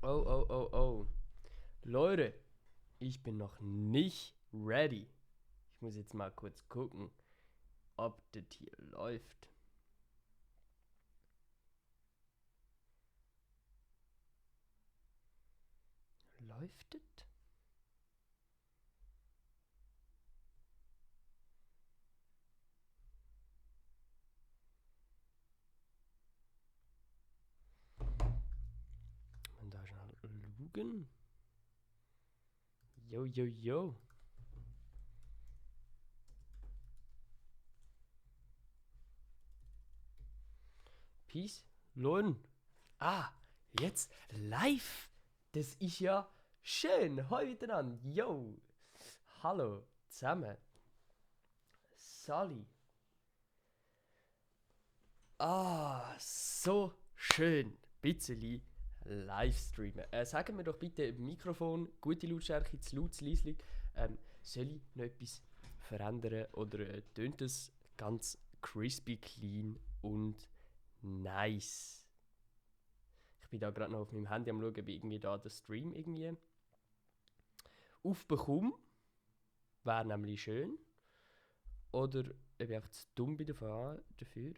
Oh, oh, oh, oh. Leute, ich bin noch nicht ready. Ich muss jetzt mal kurz gucken, ob das hier läuft. Läuft das? Man da schnell schauen. Yo, yo, yo. Peace, Leute. Jetzt live. Das ist ja schön. Hallo miteinander. Yo. Hallo zusammen. Sally. So schön. Bisschen Livestreamen. Sagen wir doch bitte im Mikrofon, gute Lautstärke, zu laut, zu leislich. Soll ich noch etwas verändern oder tönt es ganz crispy, clean und nice? Ich bin da gerade noch auf meinem Handy am schauen, ob ich irgendwie da den Stream irgendwie aufbekomme. Wäre nämlich schön. Oder ob ich einfach zu dumm bin dafür.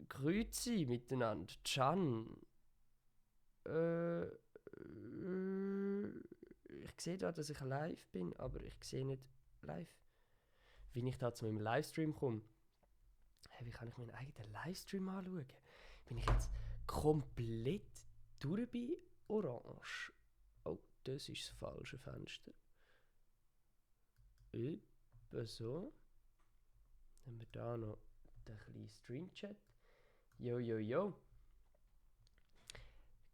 Grüezi miteinander. Can. Ich sehe da, dass ich live bin, aber ich sehe nicht live, wie ich da zu meinem Livestream komme. Hey, wie kann ich meinen eigenen Livestream anschauen? Bin ich jetzt komplett durch bei Orange? Oh, das ist das falsche Fenster. Etwa so. Dann haben wir da noch den kleinen Stream-Chat. Yo, yo, yo.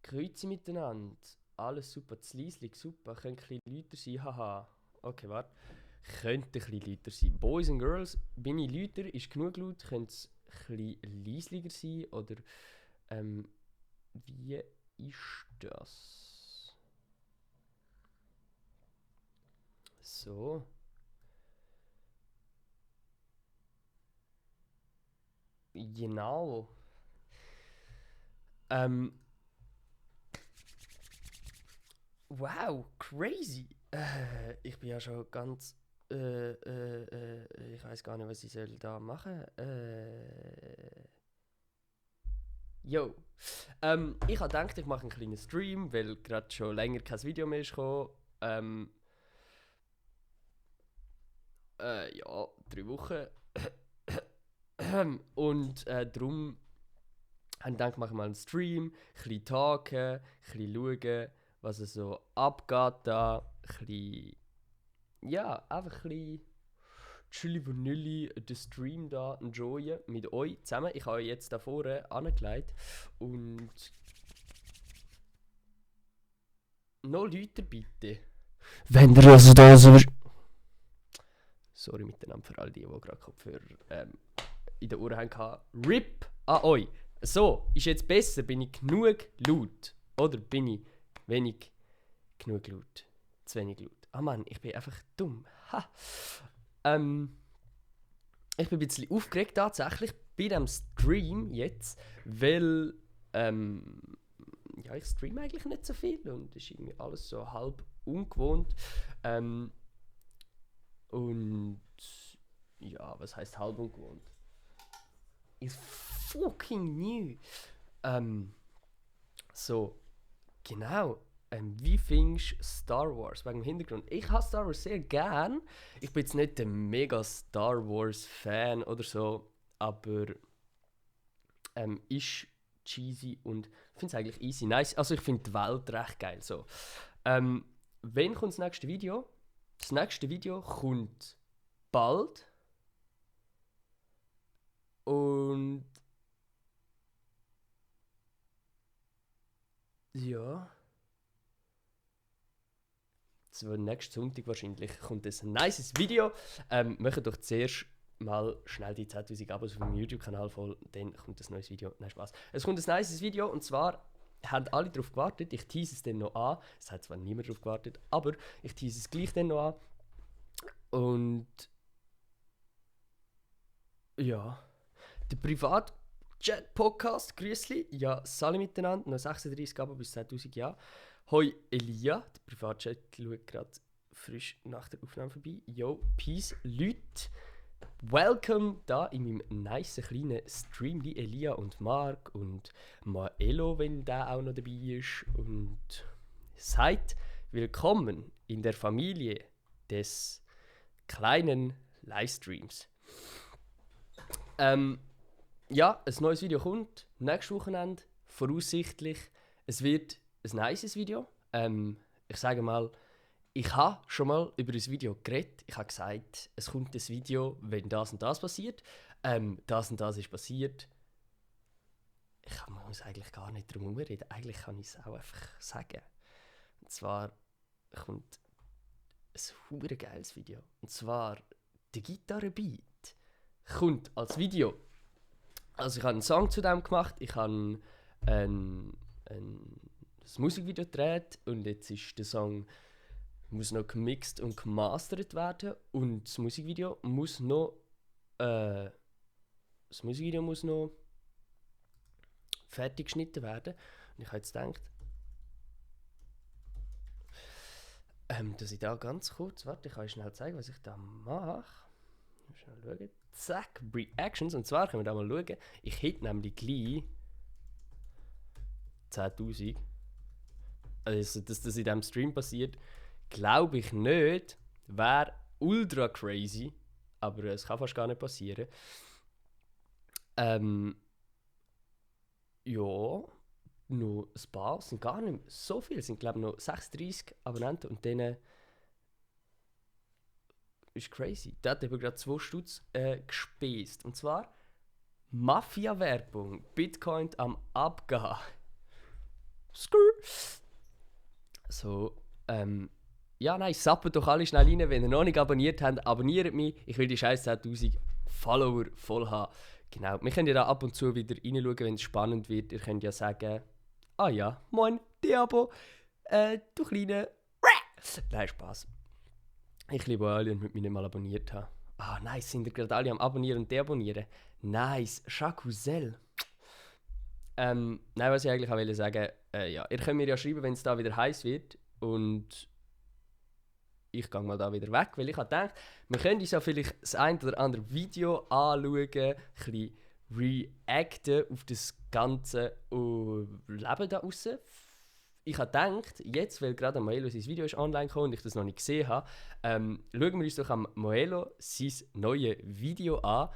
Grüezi miteinander. Alles super, das Liesling, super. Könnte ein bisschen lauter sein, haha. Okay, warte. Könnte ein bisschen lauter sein. Boys and Girls, bin ich lauter? Ist genug laut? Könnte es ein bisschen leislicher sein? Oder wie ist das? So. Genau. Wow, crazy. Ich bin ja schon ganz. Ich weiß gar nicht, was ich soll da machen. Yo. Ich habe gedacht, ich mache einen kleinen Stream, weil gerade schon länger kein Video mehr ist gekommen. Ja, 3 Wochen. Und darum habe ich gedacht, machen wir mal einen Stream, ein bisschen talken, ein bisschen schauen, was es so abgeht da. Ein bisschen, ja, einfach ein bisschen chilli vanilli den Stream da enjoyen mit euch zusammen. Ich habe euch jetzt da vorne angelegt und noch Leute bitte. Wenn ihr also da so... Sorry miteinander für all die gerade Kopfhörer in den Ohren hatten. RIP an euch. So, ist jetzt besser? Bin ich genug laut? Oder bin ich wenig genug laut? Zu wenig laut. Mann, ich bin einfach dumm. Ha. Ich bin ein bisschen aufgeregt tatsächlich bei diesem Stream jetzt, weil ja, ich streame eigentlich nicht so viel und es ist irgendwie alles so halb ungewohnt. Und ja, was heißt halb ungewohnt? Ist fucking new. So, genau. Wie findest du Star Wars? Wegen dem Hintergrund. Ich habe Star Wars sehr gern. Ich bin jetzt nicht der mega Star Wars Fan oder so, aber ist cheesy und ich finde es eigentlich easy nice. Also ich finde die Welt recht geil. So. Wann kommt das nächste Video? Das nächste Video kommt bald. Und ja. So, nächsten Sonntag wahrscheinlich kommt ein nices Video. Macht doch zuerst mal schnell die 10.000 Abos auf meinem YouTube-Kanal voll, dann kommt ein neues Video. Nein, Spaß. Es kommt ein nices Video und zwar haben alle darauf gewartet. Ich tease es dann noch an. Es hat zwar niemand darauf gewartet, aber ich tease es gleich dann noch an. Und ja, der Chat Podcast, Grüßli. Ja, Sali miteinander, noch 36 Abo bis 10.000 Jahre. Hoi Elia, der Privatchat schaut gerade frisch nach der Aufnahme vorbei. Yo, Peace, Leute. Welcome da in meinem nice kleinen Stream, die Elia und Marc und Maelo, wenn der auch noch dabei ist. Und seid willkommen in der Familie des kleinen Livestreams. Ja, ein neues Video kommt nächstes Wochenende, voraussichtlich. Es wird ein nices Video. Ich sage mal, ich habe schon mal über ein Video geredet. Ich habe gesagt, es kommt ein Video, wenn das und das passiert. Das und das ist passiert. Ich muss eigentlich gar nicht drum herum reden. Eigentlich kann ich es auch einfach sagen. Und zwar kommt ein super geiles Video. Und zwar der Gitarrenbeat kommt als Video. Also ich habe einen Song zu dem gemacht. Ich habe ein Musikvideo gedreht und jetzt ist der Song muss noch gemixt und gemastert werden und das Musikvideo muss noch fertig geschnitten werden. Und ich habe jetzt gedacht, dass ich da ganz kurz, warte, ich kann euch schnell zeigen, was ich da mache. Schnell schauen. Zack, Reactions. Und zwar können wir da mal schauen. Ich hit nämlich gleich 10.000. Also, dass das in diesem Stream passiert, glaube ich nicht. Wäre ultra crazy. Aber es kann fast gar nicht passieren. Ja, noch ein paar. Es sind gar nicht so viele. Es sind, glaube ich, noch 36 Abonnenten. Und denen ist crazy. Der hat eben gerade 2 Stutz gespeist. Und zwar Mafia-Werbung. Bitcoin am Abgehen. Skrrr. So, ja, nein, sappt doch alle schnell rein, wenn ihr noch nicht abonniert habt. Abonniert mich. Ich will die scheiß 10.000 Follower voll haben. Genau, wir können ja da ab und zu wieder reinschauen, wenn es spannend wird. Ihr könnt ja sagen, ah ja, moin, Diabo, du kleine... Nein, Spaß. Ich liebe alle und mit mir nicht mal abonniert haben. Ah, nice, sind ihr gerade alle am Abonnieren und Deabonnieren? Nice, Jacuzzel. Nein, was ich eigentlich auch wollte sagen, ja, ihr könnt mir ja schreiben, wenn es da wieder heiß wird. Und ich gehe mal da wieder weg, weil ich habe gedacht, wir können uns ja vielleicht das ein oder andere Video anschauen, ein bisschen reacten auf das ganze Leben da draussen. Ich habe gedacht, jetzt, weil gerade Moelo sein Video ist online gekommen und ich das noch nicht gesehen habe, schauen wir uns doch am Moelo sein neues Video an.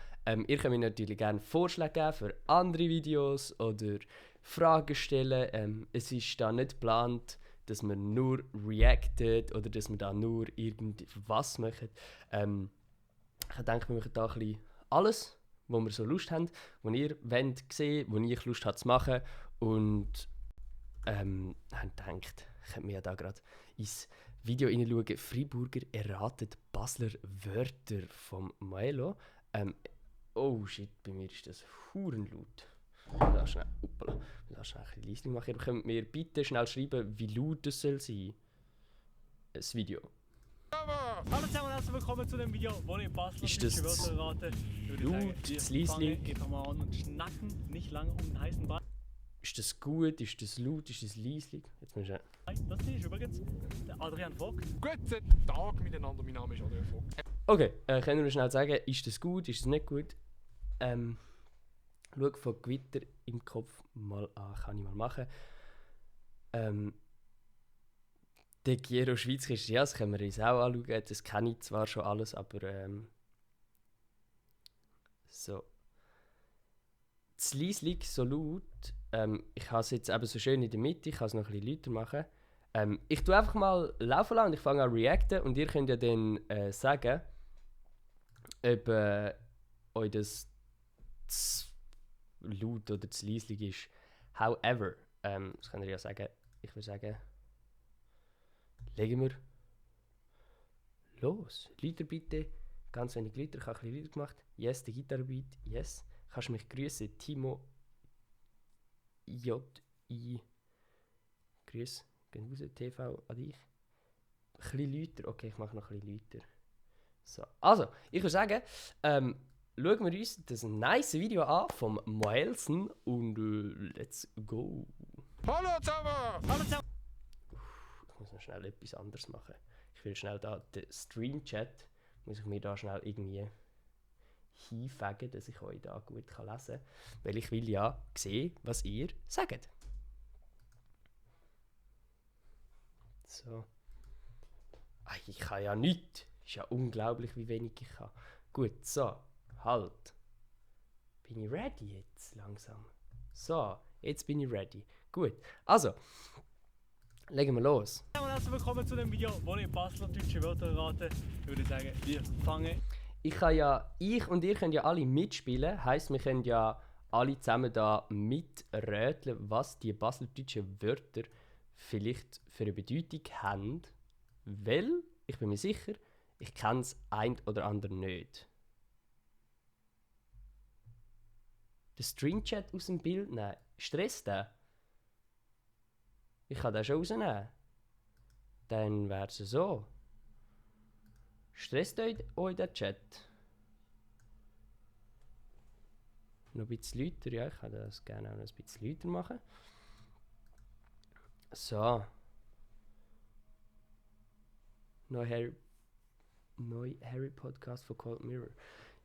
Ihr könnt mir natürlich gerne Vorschläge geben für andere Videos oder Fragen stellen. Es ist da nicht geplant, dass wir nur reacten oder dass wir da nur irgendwas machen. Ich denke, wir machen da ein bisschen alles, wo wir so Lust haben, wo ihr wollt sehen, wo ich Lust habe zu machen. Und haben gedacht, könnt mir ja da gerade ins Video hineinschauen. Freiburger erratet Basler Wörter vom Moelo. Oh shit, bei mir ist das hurenlaut. Lass schnell ein bisschen leise machen. Ihr könnt mir bitte schnell schreiben, wie laut das soll sein. Das Video. Hallo zusammen und herzlich willkommen zu dem Video, wo ich baslerische Wörter errate. Laut, das leise? Einfach mal an und schnacken, nicht lange um den heißen Ball. Ist das gut? Ist das laut? Ist das leise? Jetzt müssen wir... Das hier ist übrigens der Adrian Vogt. Guten Tag miteinander, mein Name ist Adrian Vogt. Okay, können wir schnell sagen, ist das gut? Ist das nicht gut? Schau von Gewitter im Kopf mal an, kann ich mal machen. Der Giro Schweizerisch, ja, das können wir uns auch anschauen. Das kenne ich zwar schon alles, aber so. Das Liesling so laut, ich habe es jetzt eben so schön in der Mitte, ich kann es noch ein bisschen lauter machen. Ich tue einfach mal laufen lassen und ich fange an reacten und ihr könnt ja dann sagen, ob euch das laut oder zu leislich ist. However, das könnt ihr ja sagen, ich würde sagen, legen wir los. Leute bitte, ganz wenig Leute, ich habe ein bisschen Leute gemacht. Yes, der Gitarrenbeat, yes. Kannst du mich grüßen, Timo J.I. Grüß, gehen raus, TV an dich. Ein bisschen lauter, okay, ich mache noch ein bisschen lauter. So, also, ich würde sagen, schauen wir uns das nice Video an vom Moelsen und let's go. Hallo zusammen! Hallo zusammen! Ich muss noch schnell etwas anderes machen. Ich will schnell da den Stream-Chat, muss ich mir da schnell irgendwie hinfegen, dass ich euch da gut lesen kann. Weil ich will ja sehen, was ihr sagt. So. Ach, ich kann ja nichts. Ist ja unglaublich, wie wenig ich kann. Gut, so. Halt. Bin ich ready jetzt langsam? So, jetzt bin ich ready. Gut, also. Legen wir los. Hallo und herzlich willkommen zu dem Video, wo ich Basler deutsche Wörter errate. Ich würde sagen, wir fangen. Ich und ihr könnt ja alle mitspielen. Heisst, wir können ja alle zusammen da miträtseln, was die baseldeutschen Wörter vielleicht für eine Bedeutung haben. Weil, ich bin mir sicher, ich kenne es ein oder andere nicht. Der Streamchat aus dem Bild nehmen. Stresst den? Ich kann den schon rausnehmen. Dann wäre es so. Stresst euch der Chat? Noch ein bisschen lauter, ja, ich kann das gerne auch noch ein bisschen lauter machen. So. Neuer Harry Podcast von Cold Mirror.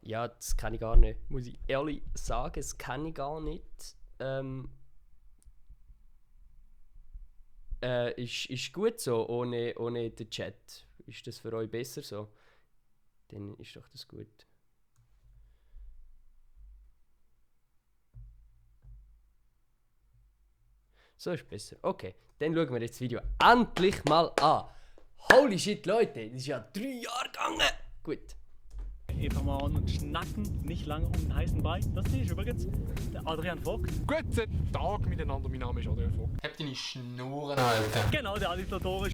Ja, das kann ich gar nicht. Muss ich ehrlich sagen, das kann ich gar nicht. Ist gut so, ohne den Chat. Ist das für euch besser so? Dann ist doch das gut. So ist besser. Okay, dann schauen wir jetzt das Video endlich mal an. Holy shit, Leute, das ist ja 3 Jahre gegangen. Gut. Ich fange mal an und schnacken nicht lange um den heißen Brei. Das hier ist übrigens der Adrian Vogt. Guten Tag miteinander, mein Name ist Adrian Vogt. Hab deine Schnurren, Alter. Genau, der Alitatorisch.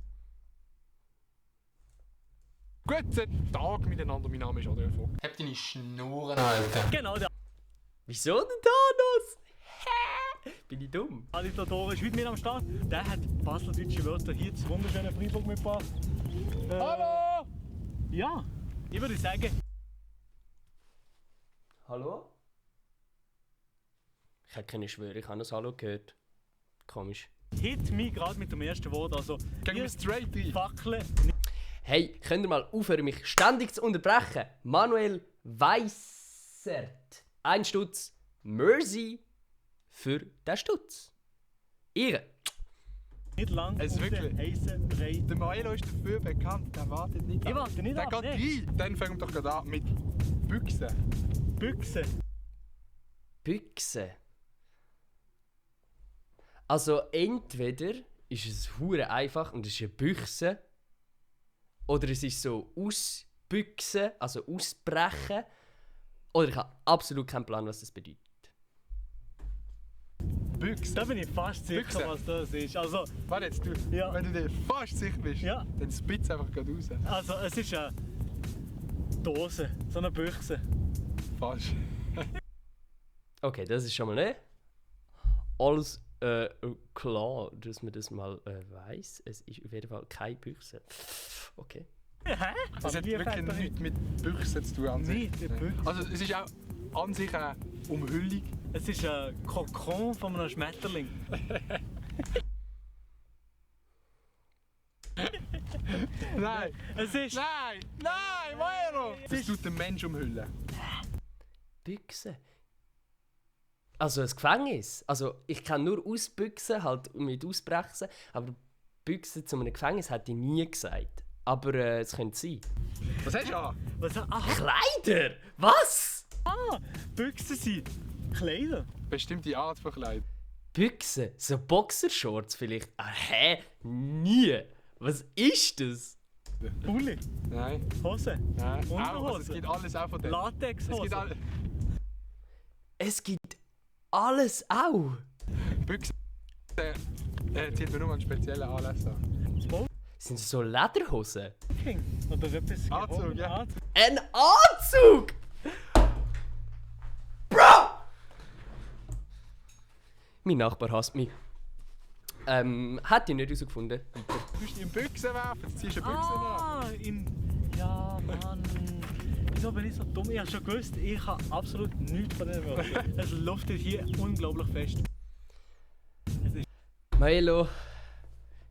Guten Tag miteinander, mein Name ist Adrian Vogt. Hab deine Schnurren, Alter. Genau, der Wieso denn Thanos? Hä? Bin ich dumm? Alitatorisch heute mit am Start. Der hat Basler deutsche Wörter hier zu wunderschönen Freiburg mitgebracht. Hallo! Ja, ich würde sagen, Hallo? Ich hätte keine Schwöre, ich habe das Hallo gehört. Komisch. hit mich gerade mit dem ersten Wort. Also, Gehen wir straight rein. Fackeln. Hey, könnt ihr mal aufhören, mich ständig zu unterbrechen? Manuel Weissert. 1 Stutz. Mercy für den Stutz. Ihre. Nicht lang Es auf ist den wirklich- heißen Brei. Der Milo ist dafür bekannt, der wartet nicht Ich warte nicht Der ab. geht Nee. rein. Dann fangen wir doch gerade an mit Büchsen. Büchse. Büchse. Also entweder ist es hure einfach und es ist eine Büchse, oder es ist so ausbüchsen, also ausbrechen, oder ich habe absolut keinen Plan, was das bedeutet. Büchsen. Da bin ich fast sicher, Büchse. was das ist. Also, Warte jetzt, du. Ja. Wenn du dir fast sicher bist, Ja. dann spitz einfach gerade raus. also es ist eine Dose, so eine Büchse. Falsch. Okay, das ist schon mal nicht alles klar, dass man das mal weiß. Es ist auf jeden Fall keine Büchse. Okay. Hä? Das hat wirklich Familienväter nichts mit Büchsen zu tun an sich. Nicht, die Büchse. Also es ist auch an sich eine Umhüllung. Es ist ein Kokon von einem Schmetterling. Nein! Es ist... Nein! Nein, Milo! Das tut den Mensch umhüllen. Büchse. Also ein Gefängnis. Also ich kann nur ausbüchsen, halt mit ausbrechen, aber Büchse zu einem Gefängnis hätte ich nie gesagt. Aber es könnte sein. Was hast du an? Was? Aha, Kleider? Was? Büchse sind Kleider. Bestimmte Art von Kleid. Büchse? So Boxershorts vielleicht? Ah, hä? Nie. Was ist das? Pulli, Nein. Hose, Nein. Unterhose. Auch, also es gibt alles auch von dem. Es Latexhose. gibt Es gibt alles auch. Büchsen. Zieht man nur an speziellen Anlässen an. Sind das so Lederhosen? Smoking. Oder etwas... Anzug, ja. Anzug. Ein Anzug! Bro! Mein Nachbar hasst mich. Hätte ich nicht herausgefunden. Du musst in Büchsen werfen, jetzt ziehst du eine Büchse an. Ja, Mann. Wieso wieso bin ich so dumm? Ich habe schon gewusst, ich habe absolut nichts von diesen Wörtern. Es luftet hier unglaublich fest. Maelo,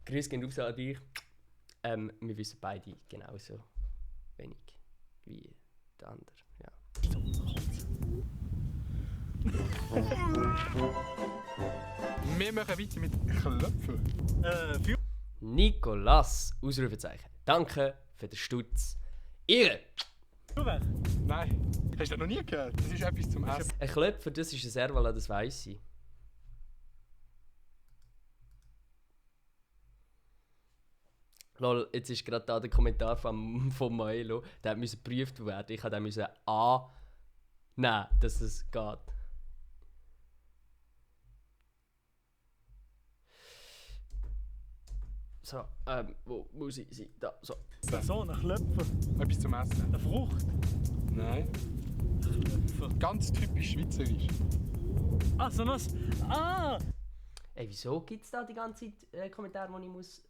Grüße gehen raus an dich. Wir wissen beide genauso wenig wie der andere. Ja. Wir machen weiter mit Klöpfen. Für Nikolas, Ausrufezeichen. Danke für den Stutz. Ihre! weg. Nein, hast du das noch nie gehört? Das ist etwas zum Essen. Ein Klöpfer, das ist ein Servala, das weiss ich. Lol, jetzt ist gerade da der Kommentar von Maelo. Der musste geprüft werden. Ich musste annehmen, dass es geht. So, wo muss ich sein? Da, so. So, ein Klöpfer. Etwas zum Essen. Eine Frucht. Nein. Klöpfer. Ganz typisch schweizerisch. Ah, so was. Ah! Ey, wieso gibt es da die ganze Zeit Kommentare, die ich muss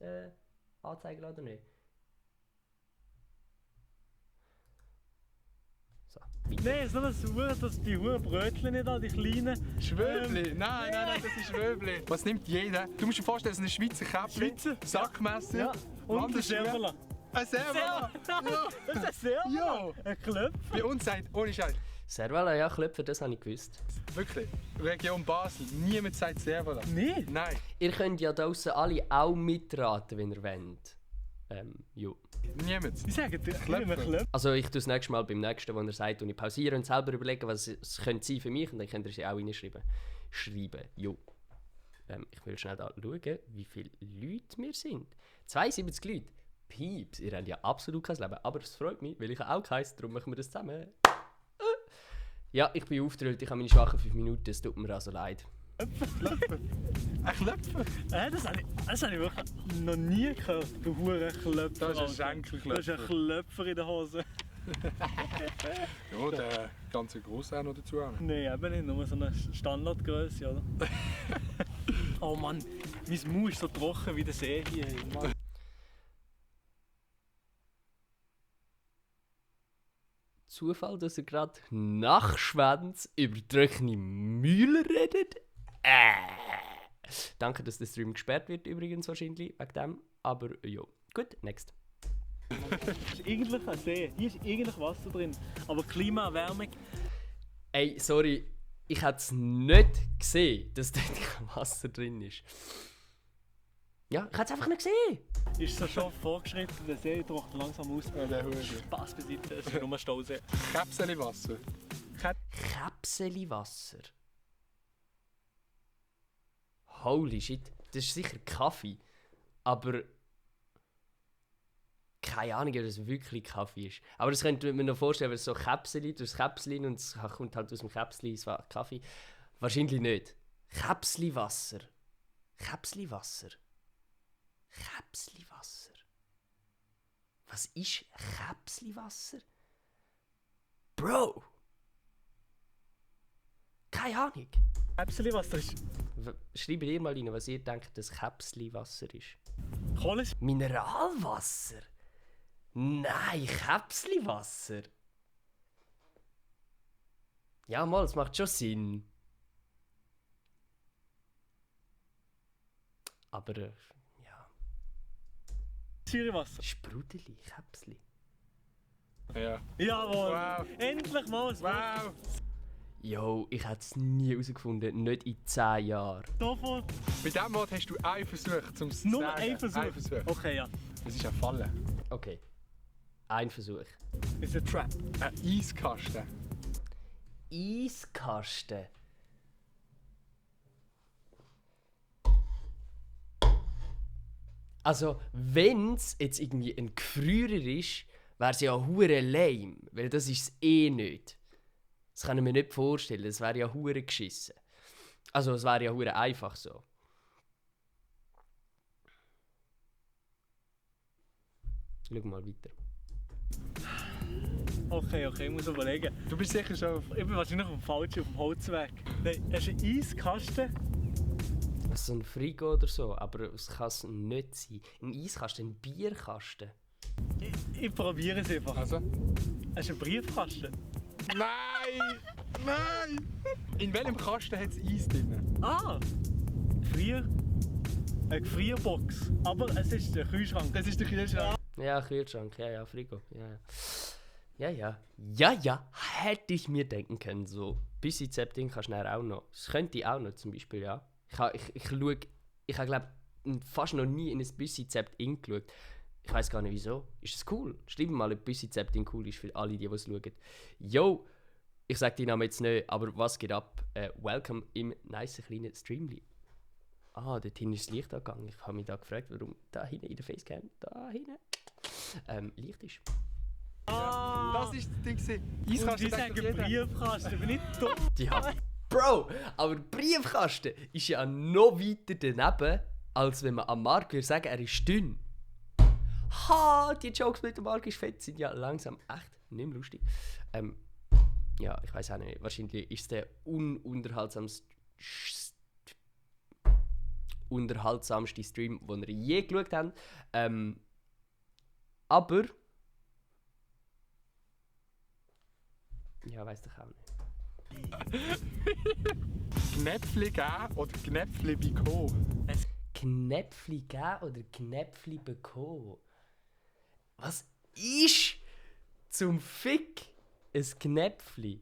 anzeigen lassen, oder nicht? So, weiter. Nein, so ein Uhr, dass die Uhr Brötchen nicht an, die kleinen. Schwöbli! Nein, das ist Schwöbli. Was nimmt jeder? Du musst dir vorstellen, das ist ein Schweizer Käppli, Schweizer? Sackmesser, Ja. Und ein Wanderschuhe. Servola. Ein Servola! Ja. Das ist ein Servola. Ja. Ein Klöpfer. Bei uns sagt, ohne Scheiß, Servala, ja, Klöpfer, das habe ich gewusst. wirklich, Region Basel, niemand sagt Servola. Nein. Nein, Ihr könnt ja draussen alle auch mitraten, wenn ihr wollt. Jo. niemand. Ich sage dir, Klöpfer. Klöpfer. Also ich tue das nächste Mal beim nächsten, wo er sagt, und ich pausiere und selber überlegen, was es könnte sein für mich, und dann könnt ihr sie auch reinschreiben. Jo. Ich will schnell da schauen, wie viele Leute wir sind. 72 Leute. Pieps, ihr habt ja absolut kein Leben. Aber es freut mich, weil ich auch keins, darum machen wir das zusammen. Ja, ich bin aufgeregt, ich habe meine schwachen 5 Minuten, es tut mir also leid. Ein Klöpfer? Das habe ich wirklich noch nie gehört. Du hure Klöpfer. Das ist ein Alter. Schenkelklöpfer. Das ist ein Klöpfer in der Hose. Ja, der ganze Grosse auch noch dazu. Nein, eben nicht. Nur so eine Standardgröße, oder? Oh Mann, mein Mund ist so trocken wie der See hier. Mann. Zufall, dass ihr gerade nach Schwänz über trockene Mühle redet? Danke, dass der Stream gesperrt wird übrigens wahrscheinlich wegen dem. Aber ja, gut, next. Das ist eigentlich ein See. Hier ist eigentlich Wasser drin. Aber Klimaerwärmung. Ey, sorry, ich hätte es nicht gesehen, dass dort kein Wasser drin ist. Ja, ich hätte es einfach nicht gesehen. Ist so schon vorgeschritten, der See trocknet langsam aus. Ja, der Hure. Spaß beiseite, es ist nur ein Stausee. Käpseliwasser. Käpseliwasser. Holy shit, das ist sicher Kaffee. Aber keine Ahnung, ob das wirklich Kaffee ist. Aber das könnte man mir noch vorstellen, wenn es so Käpseli, das Käpselin und es kommt halt aus dem Käpseli, es war Kaffee. Wahrscheinlich nicht. Käpseliwasser. Käpseliwasser. Käpseliwasser. Was ist Käpseliwasser? Bro! Keine Ahnung. Käpseliwasser ist Schreibt ihr mal rein, was ihr denkt, dass Käpseliwasser ist. Kohlensäure. Mineralwasser? Nein, Käpseliwasser. Ja, mal, es macht schon Sinn. Aber, ja. Säurewasser. Sprudeli, Käpseli. Ja. Jawohl! Wow. Endlich mal ein Wow! Jo, ich hätte es nie herausgefunden, nicht in 10 Jahren. Sofort. Mit diesem Mod hast du einen Versuch zum Sagen. Nur ein Versuch. Ein Versuch. Okay, ja. Das ist ein Fallen. Okay. Ein Versuch. Ist ein Trap. Ein Eiskasten. Eiskasten. Also, wenn es jetzt irgendwie ein Gefrierer ist, wäre es ja hure lame, weil das ist es eh nicht. Das kann ich mir nicht vorstellen, das wäre ja hure geschissen. Also, es wäre ja hure einfach so. Schau mal weiter. Okay, ich muss überlegen. Du bist sicher schon auf... Ich bin wahrscheinlich auf dem Falschen, auf dem Holzweg. Nein, es ist ein Eiskasten. So ein Frigo oder so, aber es kann es nicht sein. Ein Eiskasten, ein Bierkasten. Ich probiere es einfach. Also? Hast du einen Briefkasten? Nein! Nein! In welchem Kasten hat es Eis drin? Ah! Eine Gefrierbox. Aber es ist der Kühlschrank. Das ist der Kühlschrank. Ja, Kühlschrank, ja, Frigo. Ja, hätte ich mir denken können, so. Bissi-Zepting kannst du nachher auch noch. Das könnte ich auch noch, zum Beispiel, ja. Ich habe, glaube fast noch nie in ein Bissi-Zepting geschaut. Ich weiß gar nicht wieso. Ist es cool? Schreib mir mal, ob Bissi-Zepting cool ist für alle, die es schauen. Yo, ich sage den Namen jetzt nicht, aber was geht ab? Welcome im nice kleinen Streamli. Ah, dort hinten ist das Licht angegangen. Ich habe mich da gefragt, warum da hinten in der Facecam, da hinten, Licht ist. Das ist das Ding. Und Eiskasten die sagen denkt doch jeder. Briefkasten, bin ich dumm? Ja, Bro, aber Briefkasten ist ja noch weiter daneben, als wenn man am Markt würde sagen, er ist dünn. Ha, die Jokes mit dem Markt ist fett, sind ja langsam echt nicht mehr lustig. Ja, ich weiß auch nicht, wahrscheinlich ist es der unterhaltsamste Stream, den wir je geschaut haben. Aber... Ja, weiss doch auch nicht. Gnäpfli geben oder Gnäpfli bekommen? Knäpfli geben oder Knäpfli bekommen? Was ist zum Fick ein Knäpfli?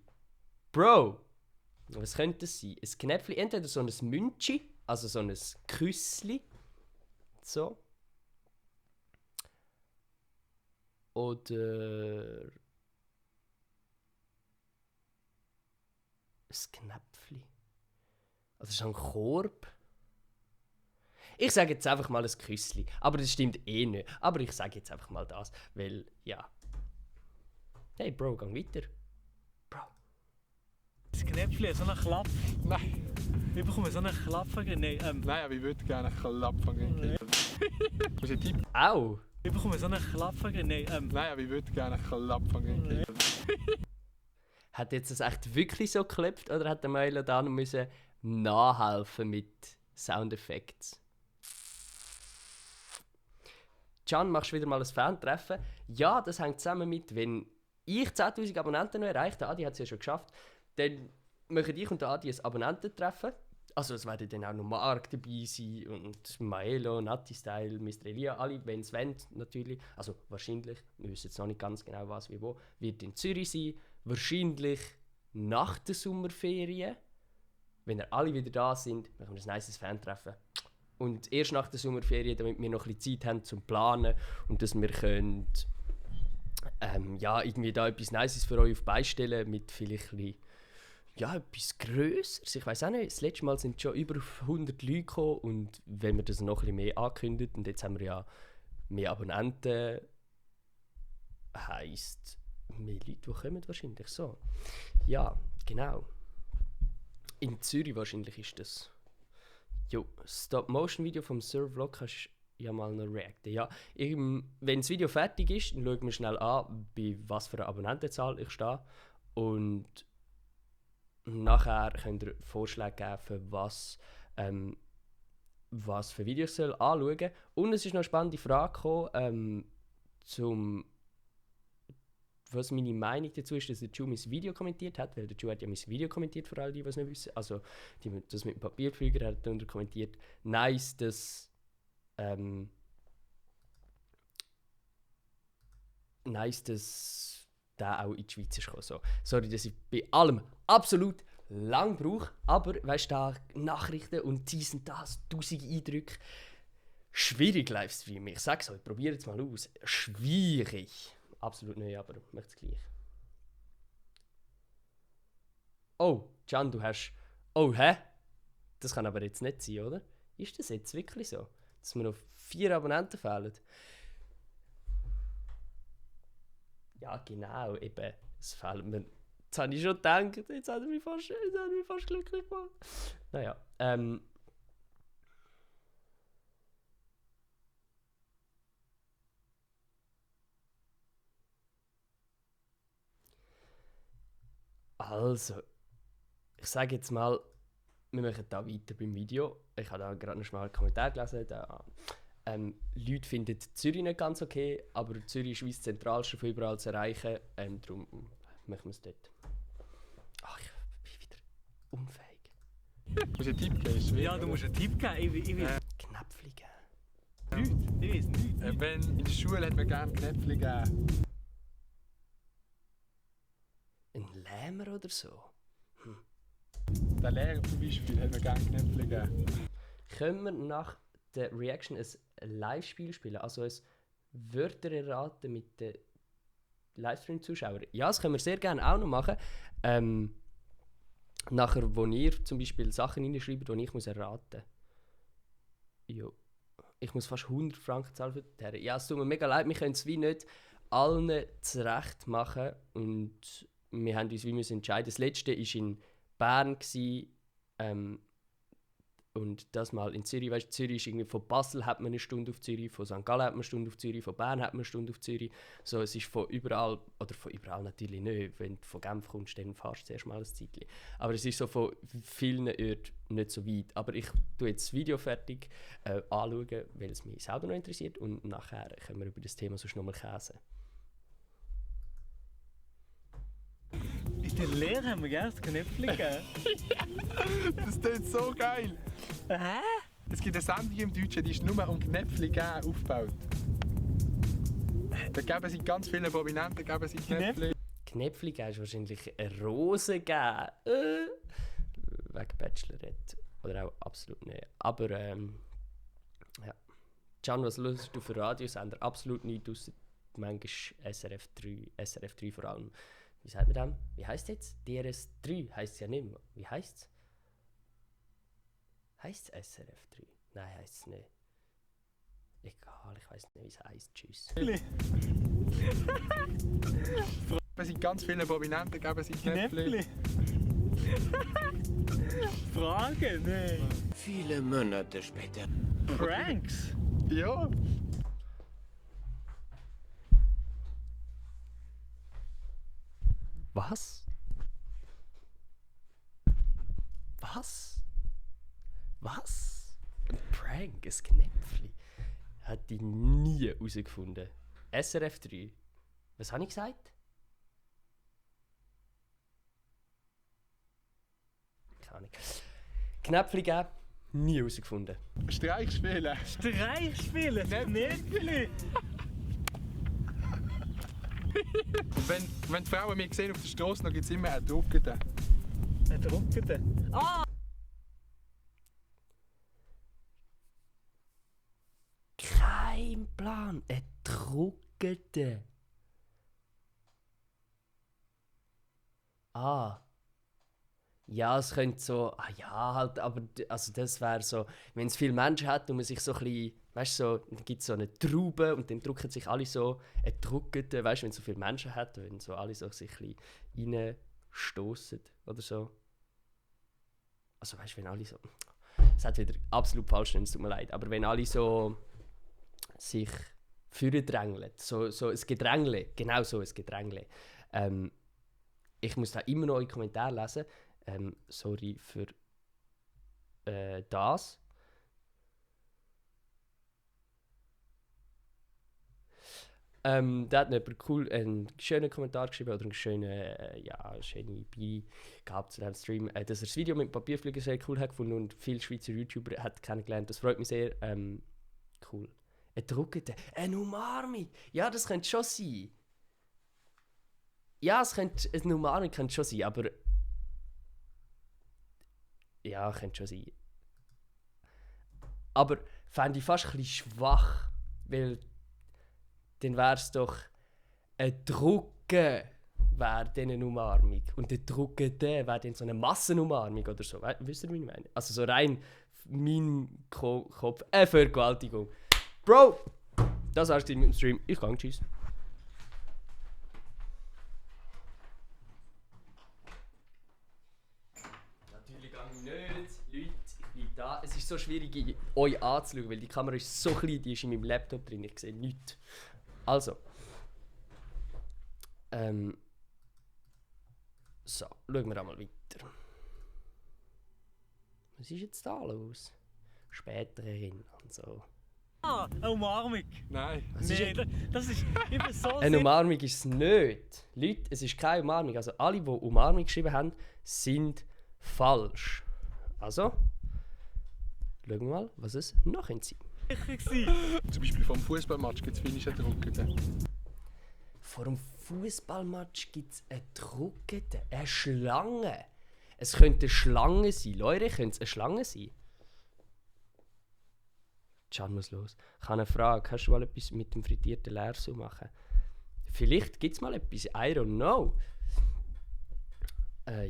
Bro, was könnte das sein? Ein Knäpfli, entweder so ein Münchi, also so ein Küssli, so. Oder ein Knäpfli. Also so ein Korb. Ich sage jetzt einfach mal ein Küssli. Aber das stimmt eh nicht. Aber ich sage jetzt einfach mal das. Weil, ja. Hey Bro, geh weiter. Bro. Das Knäpfchen, so einen Klapp. Nein. Ich bekomme so einen Klapp. Nein, Nein, aber ich würde gerne einen Klapp von geben. Das ist ein Tipp. Au! ich bekomme so einen Klapp. Nein, Nein, aber ich würde gerne einen Klapp von geben. Hat jetzt das echt wirklich so geklappt oder hat der Meiler da noch müssen nachhelfen mit Soundeffekten? Can, machst du wieder mal ein Fan-Treffen? Ja, das hängt zusammen mit, wenn ich 10'000 Abonnenten noch erreicht, der Adi hat es ja schon geschafft, dann machen ich und der Adi ein Abonnententreffen. Also es werden dann auch noch Mark dabei sein und Maelo, Natti Style, Mr. Elia, alle, wenn es wollen, natürlich. Also wahrscheinlich, wir wissen jetzt noch nicht ganz genau was wie wo, wird in Zürich sein. Wahrscheinlich nach der Sommerferien. Wenn ihr alle wieder da sind, machen wir ein nices Fan-Treffen. Und erst nach der Sommerferien, damit wir noch ein bisschen Zeit haben zum Planen und dass wir können, ja, irgendwie da etwas Nices für euch auf beistellen mit vielleicht ein bisschen, ja, etwas Grösseres. Ich weiß auch nicht, das letzte Mal sind schon über 100 Leute gekommen und wenn wir das noch ein bisschen mehr ankündigt und jetzt haben wir ja mehr Abonnenten, heisst mehr Leute, die kommen wahrscheinlich so. Ja, genau. In Zürich wahrscheinlich ist das. Jo, Stop-Motion-Video vom Sir-Vlog kannst du ja mal noch reacten. Ja, wenn das Video fertig ist, dann schauen wir schnell an, bei was für einer Abonnentenzahl ich stehe. Und nachher könnt ihr Vorschläge geben, für was für Videos ich soll anschauen soll. Und es ist noch eine spannende Frage gekommen, was meine Meinung dazu ist, dass der Ju mein Video kommentiert hat, weil der Ju hat ja mein Video kommentiert, für alle, die es nicht wissen. Also, das mit dem Papierflieger hat darunter kommentiert. Nice, dass der auch in die Schweiz ist gekommen. So. Sorry, dass ich bei allem absolut lang brauche, aber weißt du, da Nachrichten und dies und das, 1000 Eindrücke. Schwierig Livestream. Ich sag's euch, probiert es mal aus. Schwierig. Absolut nicht, aber ich möchte es gleich. Oh, Can, du hast... Oh, hä? Das kann aber jetzt nicht sein, oder? Ist das jetzt wirklich so? Dass mir noch 4 Abonnenten fehlen? Ja, genau, eben. Es fehlt mir... Jetzt habe ich schon gedacht, jetzt hat er mich fast glücklich gemacht. Naja, also, ich sage jetzt mal, wir machen da weiter beim Video. Ich habe da gerade noch mal einen Kommentar gelesen. Da, Leute finden Zürich nicht ganz okay, aber Zürich ist wie das Zentralste von überall zu erreichen. Darum machen wir es dort. Ach, ich bin wieder unfähig. Musst du einen Tipp geben? Ist schwierig, Ja, du oder? musst einen Tipp geben. Ich weiß Knäpfli geben. nichts. Ich weiß nichts. Wenn in der Schule hat man gerne Knäpfchen gegeben. Ein Lämmer oder so? Der Lehrer zum Beispiel hat man gerne Knäpfchen gegeben. Können wir nach der Reaction ein Live-Spiel spielen? Also ein Wörter erraten mit den Livestream-Zuschauern? Ja, das können wir sehr gerne auch noch machen. Nachher, wo ihr zum Beispiel Sachen reinschreibt, die ich muss erraten muss. Jo. Ich muss fast 100 Franken zahlen für die Herren. Ja, es tut mir mega leid, wir können es wie nicht allen zurecht machen. Und wir haben uns wie müssen entscheiden. Das letzte war in Bern. Und das mal in Zürich. Weißt, Zürich ist irgendwie von Basel hat man eine Stunde auf Zürich, von St. Gallen hat man eine Stunde auf Zürich, von Bern hat man eine Stunde auf Zürich. So, es ist von überall, oder von überall natürlich nicht. Wenn du von Genf kommst, dann fahrst du zuerst mal ein Zeitchen. Aber es ist so von vielen Orten nicht so weit. Aber ich tue jetzt das Video fertig anschauen, weil es mich selber noch interessiert. Und nachher können wir über das Thema sonst nochmal käsen. In der Lehre haben wir gerne das Knöpfchen gegeben. Das klingt so geil! Hä? Es gibt eine Sendung im Deutschen, die ist nur um Knäpfchen geben aufgebaut. Da geben sie ganz viele Prominenten geben sie Knäpfchen. Knäpfli geben ist wahrscheinlich eine Rose geben. Wegen Bachelorette. Oder auch absolut nicht. Aber ja. Can, was hörst du für Radiosender? Absolut nichts, ausser manchmal SRF 3 vor allem. Wie sagt man das? Wie heisst es jetzt? DRS3 heisst es ja nicht mehr. Wie heisst es? Heisst es SRF 3? Nein, heisst es nicht. Egal, ich weiss nicht, wie es heisst. Tschüss. Da sind ganz viele Prominenten geben sie Knäpfchen. Fragen? Nein. Viele Monate später. Pranks? Ja. Was? Was? Was? Ein Prank, ein Knäpfli. Hätte ich nie herausgefunden. SRF 3. Was habe ich gesagt? Keine Ahnung. Knäpfli geben, nie herausgefunden. Streich spielen. Streich spielen? Knöpfchen? Und wenn die Frauen mich sehen auf der Straße, dann gibt es immer einen Druckenden. Ein Druckender. Ah! Kein Plan. Ein Druckende. Ah. Ja, es könnte so. Ah ja, halt, aber also das wäre so, wenn es viele Menschen hat und man sich so ein bisschen. Weißt du, so, dann gibt es so eine Traube und dann drucken sich alle so ein Druckende, weißt du, wenn es so viele Menschen hat, wenn so alle so sich ein bisschen reinstossen oder so. Also weißt du, wenn alle so. Es hat wieder absolut falsch, es tut mir leid, aber wenn alle so sich drängeln, so ein Gedrängle, genau so ein Gedrängle. Ich muss da immer noch in Kommentaren lesen. Sorry für das. Da hat jemand einen schönen Kommentar geschrieben oder einen schöne Beigabe gehabt zu diesem Stream, dass er das Video mit dem Papierflieger sehr cool hat gefunden und viele Schweizer YouTuber hat kennengelernt. Das freut mich sehr. Cool. Ein Druckende, eine Umarmung. Ja, das könnte schon sein. Ja, eine Umarmung könnte schon sein, aber ja, könnte schon sein. Aber fände ich fast ein bisschen schwach, weil dann wäre es doch ein Drucken wäre dann eine Umarmung. Und der Druckende wäre dann so eine Massenumarmung oder so. Wisst ihr, wie ich meine? Also so rein mein Kopf. Vergewaltigung. Bro! Das war's mit dem Stream. Ich gehe, tschüss. Natürlich gehe ich nicht. Leute, ich bin da. Es ist so schwierig, euch anzuschauen, weil die Kamera ist so klein, die ist in meinem Laptop drin. Ich sehe nichts. Also. So, schauen wir einmal weiter. Was ist jetzt da los? Später hin und so. Ah, eine Umarmung. Nein. Nee, das ist eben so Eine Umarmung ist es nicht. Leute, es ist keine Umarmung. Also alle, die Umarmung geschrieben haben, sind falsch. Also, schauen wir mal, was es noch sein könnte. sicher gewesen. Zum Beispiel vom Fußballmatch gibt es finnische Druckete. Vor dem Fußballmatch gibt es eine Druckete, eine Schlange. Es könnte eine Schlange sein. Leute, könnte es eine Schlange sein? Can muss los. Ich habe eine Frage. Kannst du mal etwas mit dem frittierten Lärsu machen? Vielleicht gibt es mal etwas. I don't know.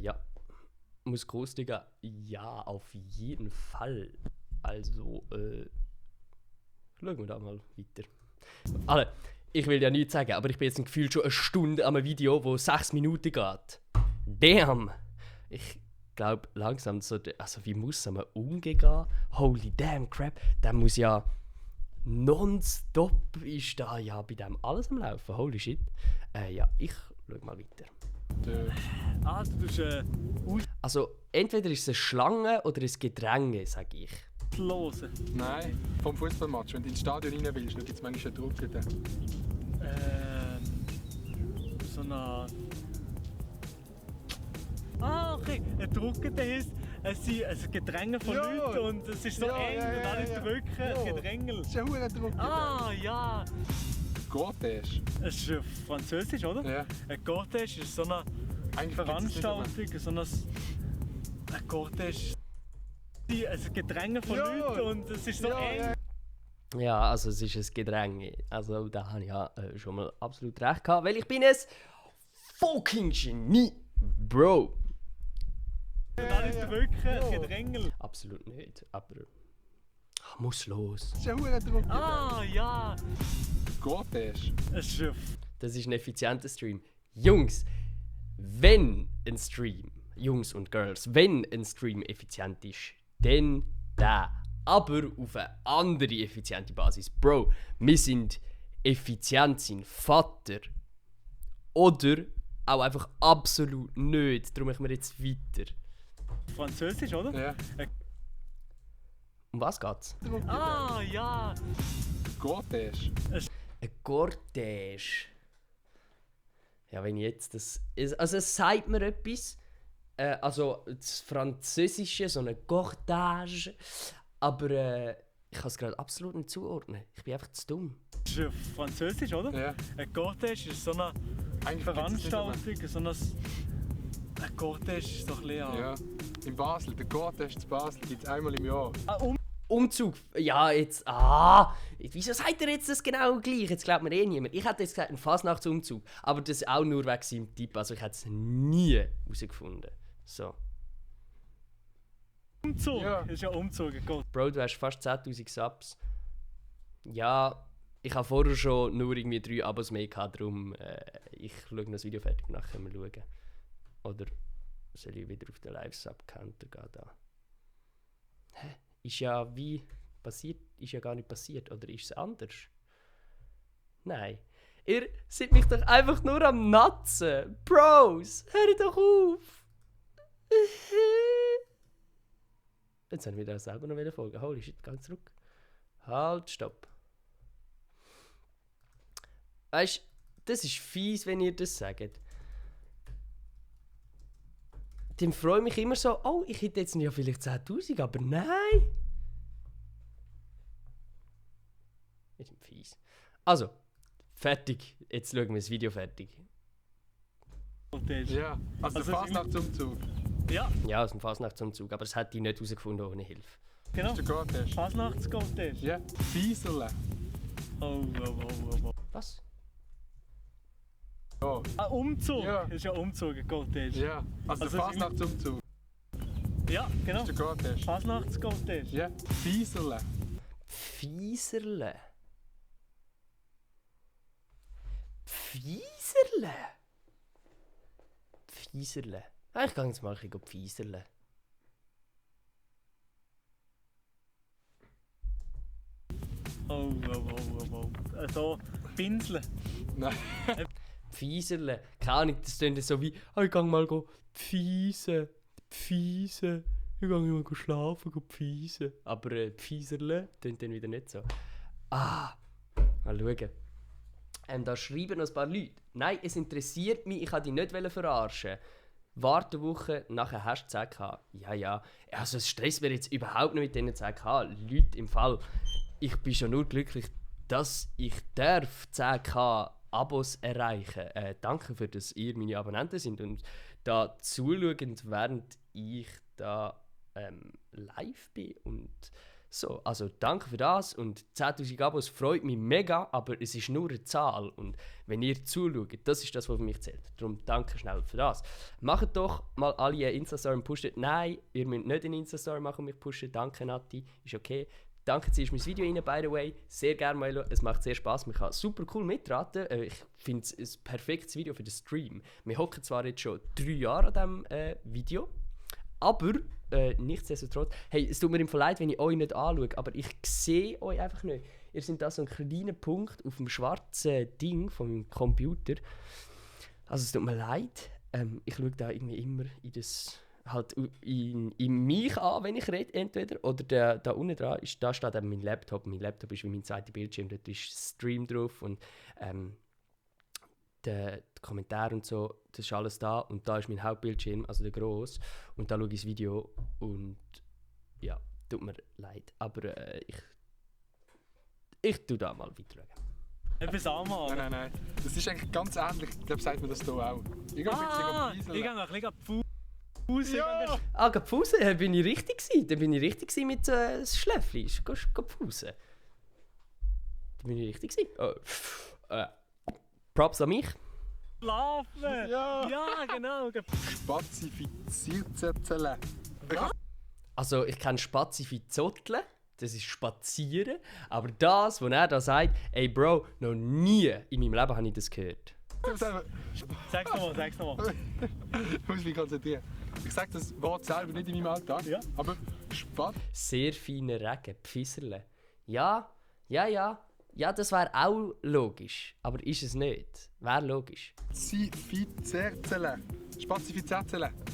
Ja. Muss kostigen? Ja, auf jeden Fall. Also, schauen wir da mal weiter. Alle, ich will ja nichts sagen, aber ich bin jetzt ein Gefühl schon eine Stunde an einem Video, das 6 Minuten geht. Damn! Ich glaube langsam so, also wie muss man umgehen? Holy damn crap, der muss ja nonstop ist da ja bei dem alles am Laufen. Holy shit. Ja, ich schau mal weiter. Ah, du tust Also entweder ist es eine Schlange oder ein Gedränge, sage ich. auslosen. Nein, vom Fußballmatch. Wenn du ins Stadion rein willst, dann gibt es manchmal eine Druckete. So eine... Ah, okay. Ein Drucken heisst, es sind ein Gedränge von Ja. Leuten und es ist so Ja, eng ja, und ja, alle ja. drücken, Ja. ein Gedrängel. Das ist ja eine Druckete. Ah, ja. Cortège. Es ist französisch, oder? Ja. Ein Cortège ist so eine Eigentlich gibt's es nicht mehr. Veranstaltung, so ein Cortège. Ein Gedränge von Ja. Leuten und es ist so Ja, eng. ja. Ja, also es ist ein Gedränge. Also da habe ich ja schon mal absolut recht gehabt, weil ich bin ein fucking Genie, Bro. Und alle drücken, ein Gedrängel. Absolut nicht, aber muss los. Das ist ja eine Druckete. Ah, ja. Cortège. Es ist Das ist ein effizienter Stream. Jungs, wenn ein Stream, Jungs und Girls, wenn ein Stream effizient ist, dann der. Aber auf eine andere effiziente Basis. Bro, wir sind effizient, sein Vater. Oder auch einfach absolut nicht. Darum machen wir jetzt weiter. französisch, oder? Ja. Um was geht's? Ah, ja. Cortège. Ein Cortège. Ja, wenn ich jetzt das... Also es sagt mir etwas. Also das Französische, so eine Cortège. Aber ich kann es gerade absolut nicht zuordnen. Ich bin einfach zu dumm. Es ist französisch, oder? Ja. Ein Cortège ist so eine Eigentlich gibt's es nicht Veranstaltung, so ein Cortège ist doch ein bisschen... mehr. Ja. In Basel, der Cortège zu Basel gibt es einmal im Jahr. Umzug. Ja, jetzt... Wieso sagt ihr jetzt das genau gleich? Jetzt glaubt mir eh niemand. Ich hätte jetzt gesagt, ein Fasnachtsumzug. Aber das auch nur wegen seinem Tipp. Also ich hätte es nie herausgefunden. So. Umzug. Ja. Ist ja Umzug, ein Gott. Bro, du hast fast 10'000 Subs. Ja, ich habe vorher schon nur irgendwie 3 Abos mehr gehabt, darum ich schaue das Video fertig, nachher können wir schauen. Oder soll ich wieder auf den Live-Sub-Counter gehen da? Hä? Ist ja wie passiert, ist ja gar nicht passiert, oder ist es anders? Nein. Ihr seid mich doch einfach nur am Natzen. Bros, hört doch auf! Jetzt haben wir da selber noch folgen. Holy shit, ganz zurück. Halt, stopp. Weißt du, das ist fies, wenn ihr das sagt. Dann freue ich mich immer so, oh, ich hätte jetzt ja vielleicht 10'000, aber nein. Das ist fies. Also, fertig. Jetzt schauen wir das Video fertig. Cortège. Ja. Also der Also Fasnachtsumzug. Ja, Ja, aus dem Fasnachtsumzug, aber das hätte ich nicht herausgefunden ohne Hilfe. genau. Das ist der Cortège. Fasnachtscortège. Ja. Fieserle. Oh. Was? Ja. Ein Umzug. Ja. Ist ja Umzug, ein Cortège. Ja. Also der Also Fasnachtsumzug. Ja, genau. Das ist der Cortège. Fasnachtscortège. Ja. Fieserle. Fieserle. Fieserle? Fieserle. Ah, ich gehe jetzt mal ein bisschen fieserle. Oh. Also, Pinseln. Nein. Fieserle. Keine Ahnung, das klingt so wie, ich gehe mal pfiesen. Pfiesen. Ich gehe mal schlafen, pfiesen. Aber Pfeiserle klingt dann wieder nicht so. Mal schauen. Da schreiben noch ein paar Leute. Nein, es interessiert mich, ich wollte dich nicht verarschen. Warte eine Woche, nachher hast du 10k. Ja. Also es stresst mir jetzt überhaupt nicht mit diesen 10k. Leute im Fall. Ich bin schon nur glücklich, dass ich 10k Abos erreichen darf. Danke für dass ihr meine Abonnenten sind und da zuschaut, während ich da live bin und so. Also danke für das und 10'000 Abos freut mich mega, aber es ist nur eine Zahl und wenn ihr zuschaut, das ist das, was für mich zählt. Darum danke schnell für das. Macht doch mal alle eine Insta-Story und pusht. Nein, ihr müsst nicht eine Insta-Story machen und mich pushen. Danke Nati, ist okay. Danke, ziehst mein Video rein, by the way. Sehr gerne mal, es macht sehr Spass. Man kann super cool mitraten. Ich finde es ein perfektes Video für den Stream. Wir hocken zwar jetzt schon 3 Jahre an diesem Video, aber nichtsdestotrotz, hey, es tut mir im Fall leid, wenn ich euch nicht anschaue, aber ich sehe euch einfach nicht. Ihr seid da so ein kleiner Punkt auf dem schwarzen Ding von meinem Computer. Also es tut mir leid. Ich schaue da irgendwie immer in mich an, wenn ich rede, entweder. Oder da unten dran da steht eben mein Laptop. Mein Laptop ist wie mein zweiter Bildschirm, dort ist Stream drauf und der Kommentar und so, das ist alles da. Und da ist mein Hauptbildschirm, also der grosse. Und da schaue ich das Video und ja, tut mir leid. Aber ich tue da mal weiter. Etwas anmachen. Nein. Das ist eigentlich ganz ähnlich. Ich glaube, sagt man das hier auch. Ich gehe ein bisschen Ich gehe noch ein bisschen Pause. Ja! Geh Pause? Bin ich richtig gewesen? Dann bin ich richtig gewesen mit Schläfli. Geh Pause. Dann bin ich richtig gewesen. Props an mich. Schlafen! Ja, genau. Spazifiziert. Also ich kann Spazifizotteln, das ist Spazieren. Aber das, was er da sagt, ey Bro, noch nie in meinem Leben habe ich das gehört. Sag's nochmal. Ich muss mich konzentrieren. Ich sage das Wort selber nicht in meinem Alltag, Ja. aber Spaz... Sehr feiner Regen, Pfisserle. Ja, das wäre auch logisch. Aber ist es nicht. Wäre logisch. Spazifizerzeln.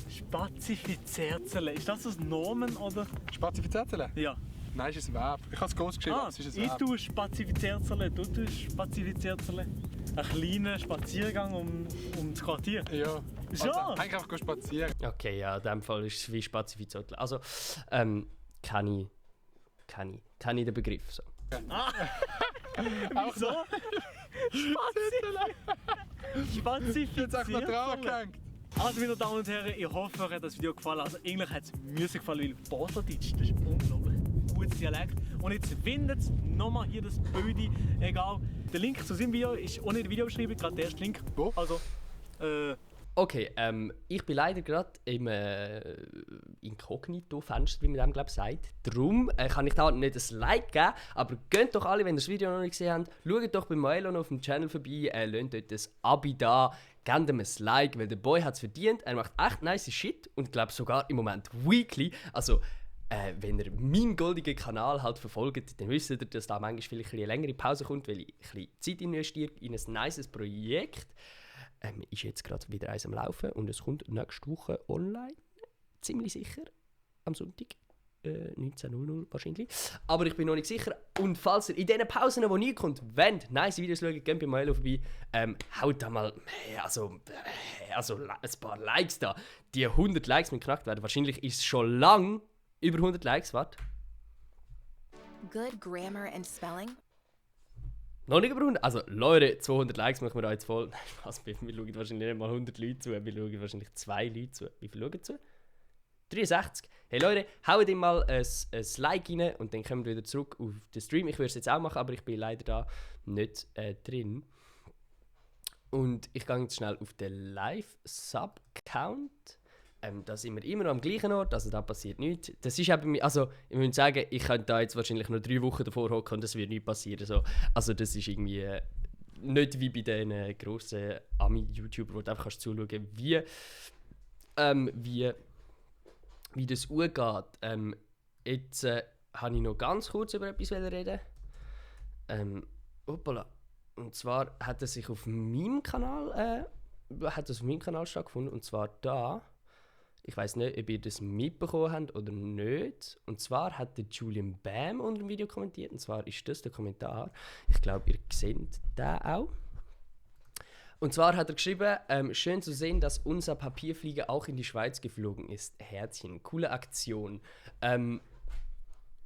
Spazifizerzeln. Ist das ein Nomen oder? Spazifizerzeln? Ja. Nein, es ist ein Verb. Ich habe es groß geschrieben, es ist ein ich Verb. tue Spazifizerzeln, du tust Spazifizerzeln. Ein kleiner Spaziergang um das Quartier. Ja. Schon? Also, eigentlich einfach spazieren. Okay, ja, in dem Fall ist es wie Spazifizotteln. Also, kann ich den Begriff so. Wieso? Jetzt einfach noch dran gehängt. Also meine Damen und Herren, ich hoffe, euch hat das Video gefallen. Also eigentlich hat es mir gefallen, weil Baseldeutsch, das ist unglaublich gutes Dialekt. Und jetzt findet ihr nochmal hier das Bild, egal. Der Link zu seinem Video ist ohne in der Videobeschreibung, gerade der erste Link. Wo? Also, Okay, ich bin leider gerade im Inkognito-Fenster, wie man dem glaube sagt. Darum kann ich da nicht ein Like geben, aber geht doch alle, wenn ihr das Video noch nicht gesehen habt, schaut doch bei Milo auf dem Channel vorbei, lasst dort ein Abi da, gebt ihm ein Like, weil der Boy hat es verdient. Er macht echt nice Shit und glaube sogar im Moment weekly. Also, wenn ihr meinen goldenen Kanal halt verfolgt, dann wisst ihr, dass da manchmal vielleicht eine längere Pause kommt, weil ich ein bisschen Zeit investiere in ein nices Projekt. Ist jetzt gerade wieder eins am Laufen und es kommt nächste Woche online. Ziemlich sicher. Am Sonntag. 19.00 wahrscheinlich. Aber ich bin noch nicht sicher. Und falls ihr in diesen Pausen, wo nichts kommt, wollt, nice Videos schauen, geht bei Milo vorbei. Haut da mal ein paar Likes da. Die 100 Likes müssen geknackt werden. Wahrscheinlich ist es schon lang über 100 Likes. Warte. Good grammar and spelling. Noch nicht über 100. Also Leute, 200 Likes machen wir da jetzt voll. Nein, Spaß, wir schauen wahrscheinlich nicht mal 100 Leute zu. Wir schauen wahrscheinlich 2 Leute zu. Wie viele schauen zu? 63. Hey Leute, haut ihm mal ein Like rein und dann kommen wir wieder zurück auf den Stream. Ich würde es jetzt auch machen, aber ich bin leider da nicht drin. Und ich gehe jetzt schnell auf den Live-Sub-Count. Da sind wir immer noch am gleichen Ort, also da passiert nichts. Das ist eben, also ich würde sagen, ich könnte da jetzt wahrscheinlich noch 3 Wochen davor hocken und das wird nicht passieren. So. Also das ist irgendwie nicht wie bei den grossen Ami-YouTubern, wo du einfach zuschauen kannst, wie das umgeht. Jetzt habe ich noch ganz kurz über etwas reden. Hoppala. Und zwar hat es auf meinem Kanal stattgefunden, und zwar da. Ich weiß nicht, ob ihr das mitbekommen habt oder nicht. Und zwar hat der Julian Bam unter dem Video kommentiert. Und zwar ist das der Kommentar. Ich glaube, ihr seht den auch. Und zwar hat er geschrieben, schön zu sehen, dass unser Papierflieger auch in die Schweiz geflogen ist. Herzchen, coole Aktion.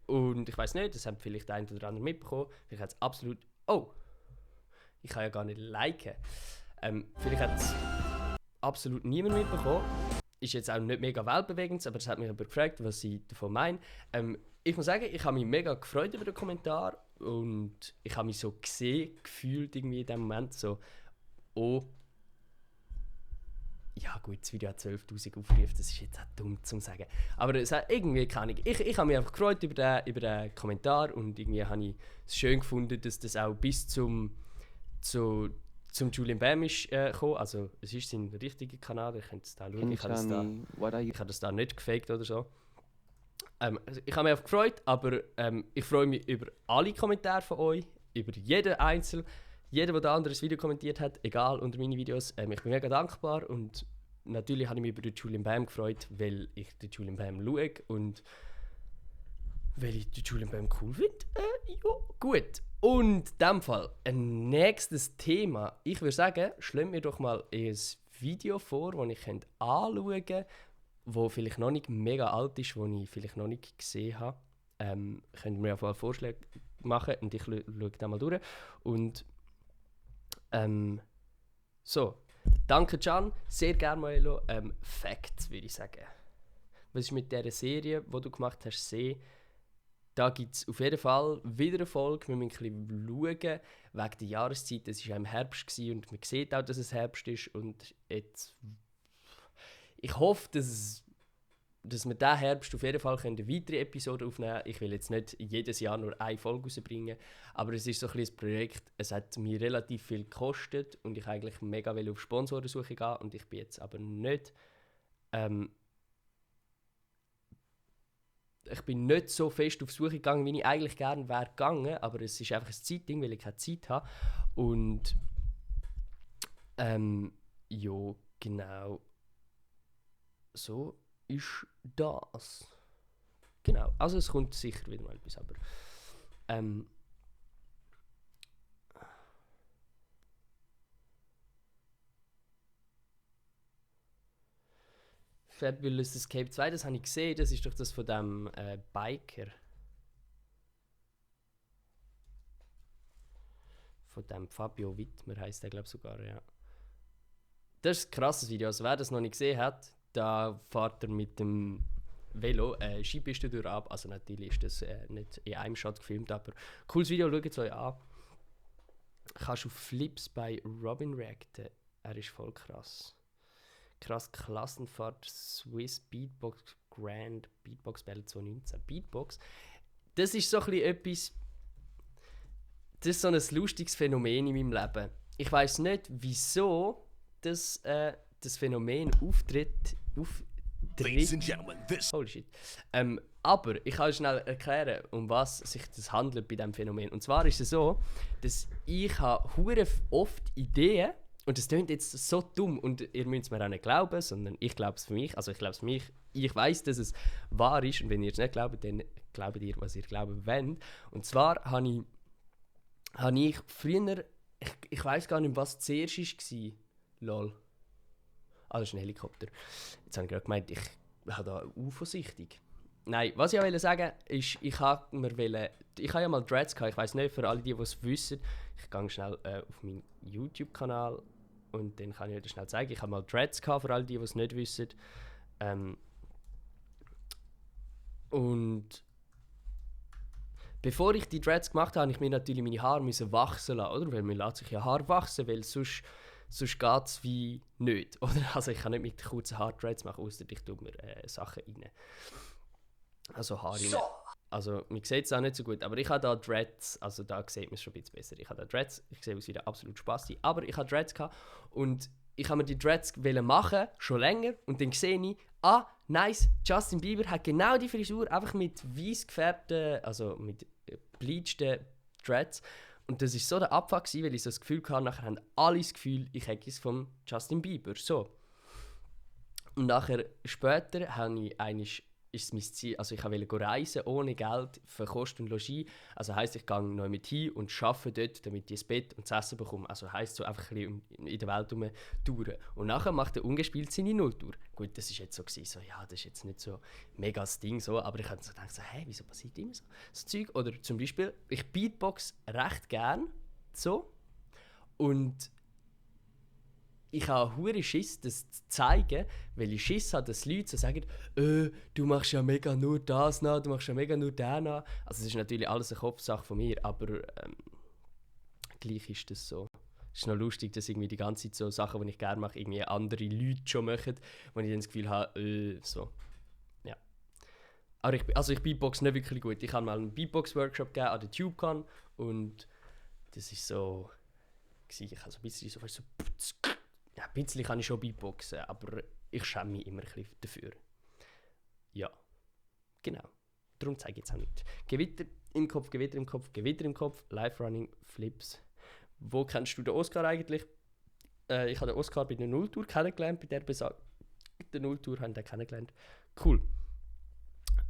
Und ich weiß nicht, das haben vielleicht der eine oder andere mitbekommen. Vielleicht hat es absolut... Oh! Ich kann ja gar nicht liken. Vielleicht hat es absolut niemand mitbekommen. Ist jetzt auch nicht mega weltbewegend, aber es hat mich aber gefragt, was ich davon meine. Ich muss sagen, ich habe mich mega gefreut über den Kommentar. Und ich habe mich so gesehen, gefühlt irgendwie in dem Moment so... Oh, ja gut, das Video hat 12'000 Aufrufe, das ist jetzt auch dumm zu sagen. Aber es hat irgendwie keine Ahnung. Ich habe mich einfach gefreut über den Kommentar und irgendwie habe ich es schön gefunden, dass das auch bis zum Julian Bam ist gekommen. Also es ist sein richtiger Kanal, ihr könnt es da schauen. Ich habe das da nicht gefaked oder so. Also ich habe mich einfach gefreut, aber ich freue mich über alle Kommentare von euch, über jeden Einzelnen. Jeder, der ein anderes Video kommentiert hat, egal, unter meine Videos, ich bin mega dankbar und natürlich habe ich mich über den Julian Bam gefreut, weil ich den Julian Bam schaue und weil ich den Julian Bam cool finde. Ja, gut. Und in diesem Fall, ein nächstes Thema. Ich würde sagen, schlägt mir doch mal ein Video vor, das ich anschauen kann, das vielleicht noch nicht mega alt ist, das ich vielleicht noch nicht gesehen habe. Könnt ihr mir einfach Vorschläge machen und ich schaue da mal durch. Und so, danke Can, sehr gerne Maelo. Facts würde ich sagen. Was ist mit dieser Serie, die du gemacht hast, sehen? Da gibt es auf jeden Fall wieder eine Folge. Wir müssen ein bisschen schauen, wegen der Jahreszeit. Es war im Herbst und man sieht auch, dass es Herbst ist. Und jetzt, ich hoffe, dass wir diesen Herbst auf jeden Fall eine weitere Episode aufnehmen können. Ich will jetzt nicht jedes Jahr nur eine Folge rausbringen, aber es ist so ein bisschen ein Projekt. Es hat mir relativ viel gekostet und ich eigentlich mega auf Sponsorensuche gehen und ich bin jetzt aber nicht... ich bin nicht so fest auf Suche gegangen, wie ich eigentlich gerne wäre gegangen, aber es ist einfach ein Zeitding, weil ich keine Zeit habe. Und ja, genau. So ist das. Genau, also es kommt sicher wieder mal etwas, aber Fabulous Escape 2, das habe ich gesehen, das ist doch das von dem Biker. Von dem Fabio Wittmer heisst der, glaube ich sogar, ja. Das ist ein krasses Video, also wer das noch nicht gesehen hat, da fährt er mit dem Velo Skipiste durch ab. Also natürlich ist das nicht in einem Shot gefilmt, aber cooles Video, schaut es euch an. Kannst du auf Flips bei Robin reacten? Er ist voll krass. Krass Klassenfahrt Swiss Beatbox Grand Beatbox Battle 2019. Beatbox, das ist so ein bisschen etwas, das ist so ein lustiges Phänomen in meinem Leben. Ich weiß nicht, wieso das Phänomen auftritt. Ladies and gentlemen, this. Holy shit. Aber ich kann euch schnell erklären, um was sich das handelt bei diesem Phänomen. Und zwar ist es so, dass ich hure oft Ideen, und das klingt jetzt so dumm und ihr müsst mir auch nicht glauben, sondern ich glaube es für mich. Also ich glaube es für mich. Ich weiß, dass es wahr ist und wenn ihr es nicht glaubt, dann glaubt ihr, was ihr glauben wollt. Und zwar habe ich früher, ich weiß gar nicht, was zuerst war. Lol. Ah, das ist ein Helikopter. Jetzt habe ich gerade gemeint, ich habe da UFO-sichtig. Nein, was ich auch sagen wollte, ist, ich habe ja mal Dreads gehabt. Ich weiss nicht, für alle, die es wissen, ich gehe schnell auf meinen YouTube-Kanal und dann kann ich euch schnell zeigen. Ich habe mal Dreads gehabt, für alle, die es nicht wissen. Und bevor ich die Dreads gemacht habe, musste ich mir natürlich meine Haare wachsen lassen, oder? Weil man lässt sich ja Haare wachsen, weil sonst geht es wie nicht. Oder? Also ich kann nicht mit kurzen Haardreads machen, außer ich tue mir Sachen rein. Also Haare rein. Also man sieht es auch nicht so gut, aber ich habe da Dreads, also da sieht man es schon ein bisschen besser. Ich habe da Dreads, ich sehe aus wie der absolut Spasti, aber ich habe Dreads gehabt und ich habe mir die Dreads machen, schon länger, und dann sehe ich, nice, Justin Bieber hat genau die Frisur, einfach mit weiss gefärbten, also mit bleachten Dreads. Und das war so der Abfuck, weil ich so das Gefühl hatte, nachher haben alle das Gefühl, ich hätte es vom Justin Bieber. So. Und nachher, später, ist es mein Ziel, also ich wollte reisen ohne Geld für Kost und Logis. Also heisst, ich gehe noch mit hin und arbeite dort, damit ich ein Bett und das Essen bekomme. Also heisst so einfach ein bisschen in der Welt touren. Und nachher macht er ungespielt seine Nulltour. Gut, das war jetzt so, so, ja, das ist jetzt nicht so mega das Ding, so, aber ich habe so gedacht, so, hey, wieso passiert immer so Zeug? Oder zum Beispiel, ich Beatbox recht gern, so, und ich habe hure Schiss, das zu zeigen, weil ich Schiss habe, dass Leute so sagen, du machst ja mega nur das nach, du machst ja mega nur den nach. Also es ist natürlich alles eine Kopfsache von mir, aber gleich ist das so. Es ist noch lustig, dass irgendwie die ganze Zeit so Sachen, die ich gerne mache, irgendwie andere Leute schon machen, wo ich dann das Gefühl habe, so. Ja. Aber ich Beatbox nicht wirklich gut. Ich habe mal einen Beatbox-Workshop gegeben an der TubeCon und das ist so, ich habe so ein bisschen so ja, ein bisschen kann ich schon Beatboxen, aber ich schäme mich immer ein bisschen dafür. Ja, genau. Darum zeige ich jetzt auch nicht. Gewitter im Kopf, Gewitter im Kopf, Gewitter im Kopf, Live-Running, Flips. Wo kennst du den Oscar eigentlich? Ich habe den Oscar bei der Nulltour kennengelernt, bei der besagten Nulltour habe ich den kennengelernt. Cool.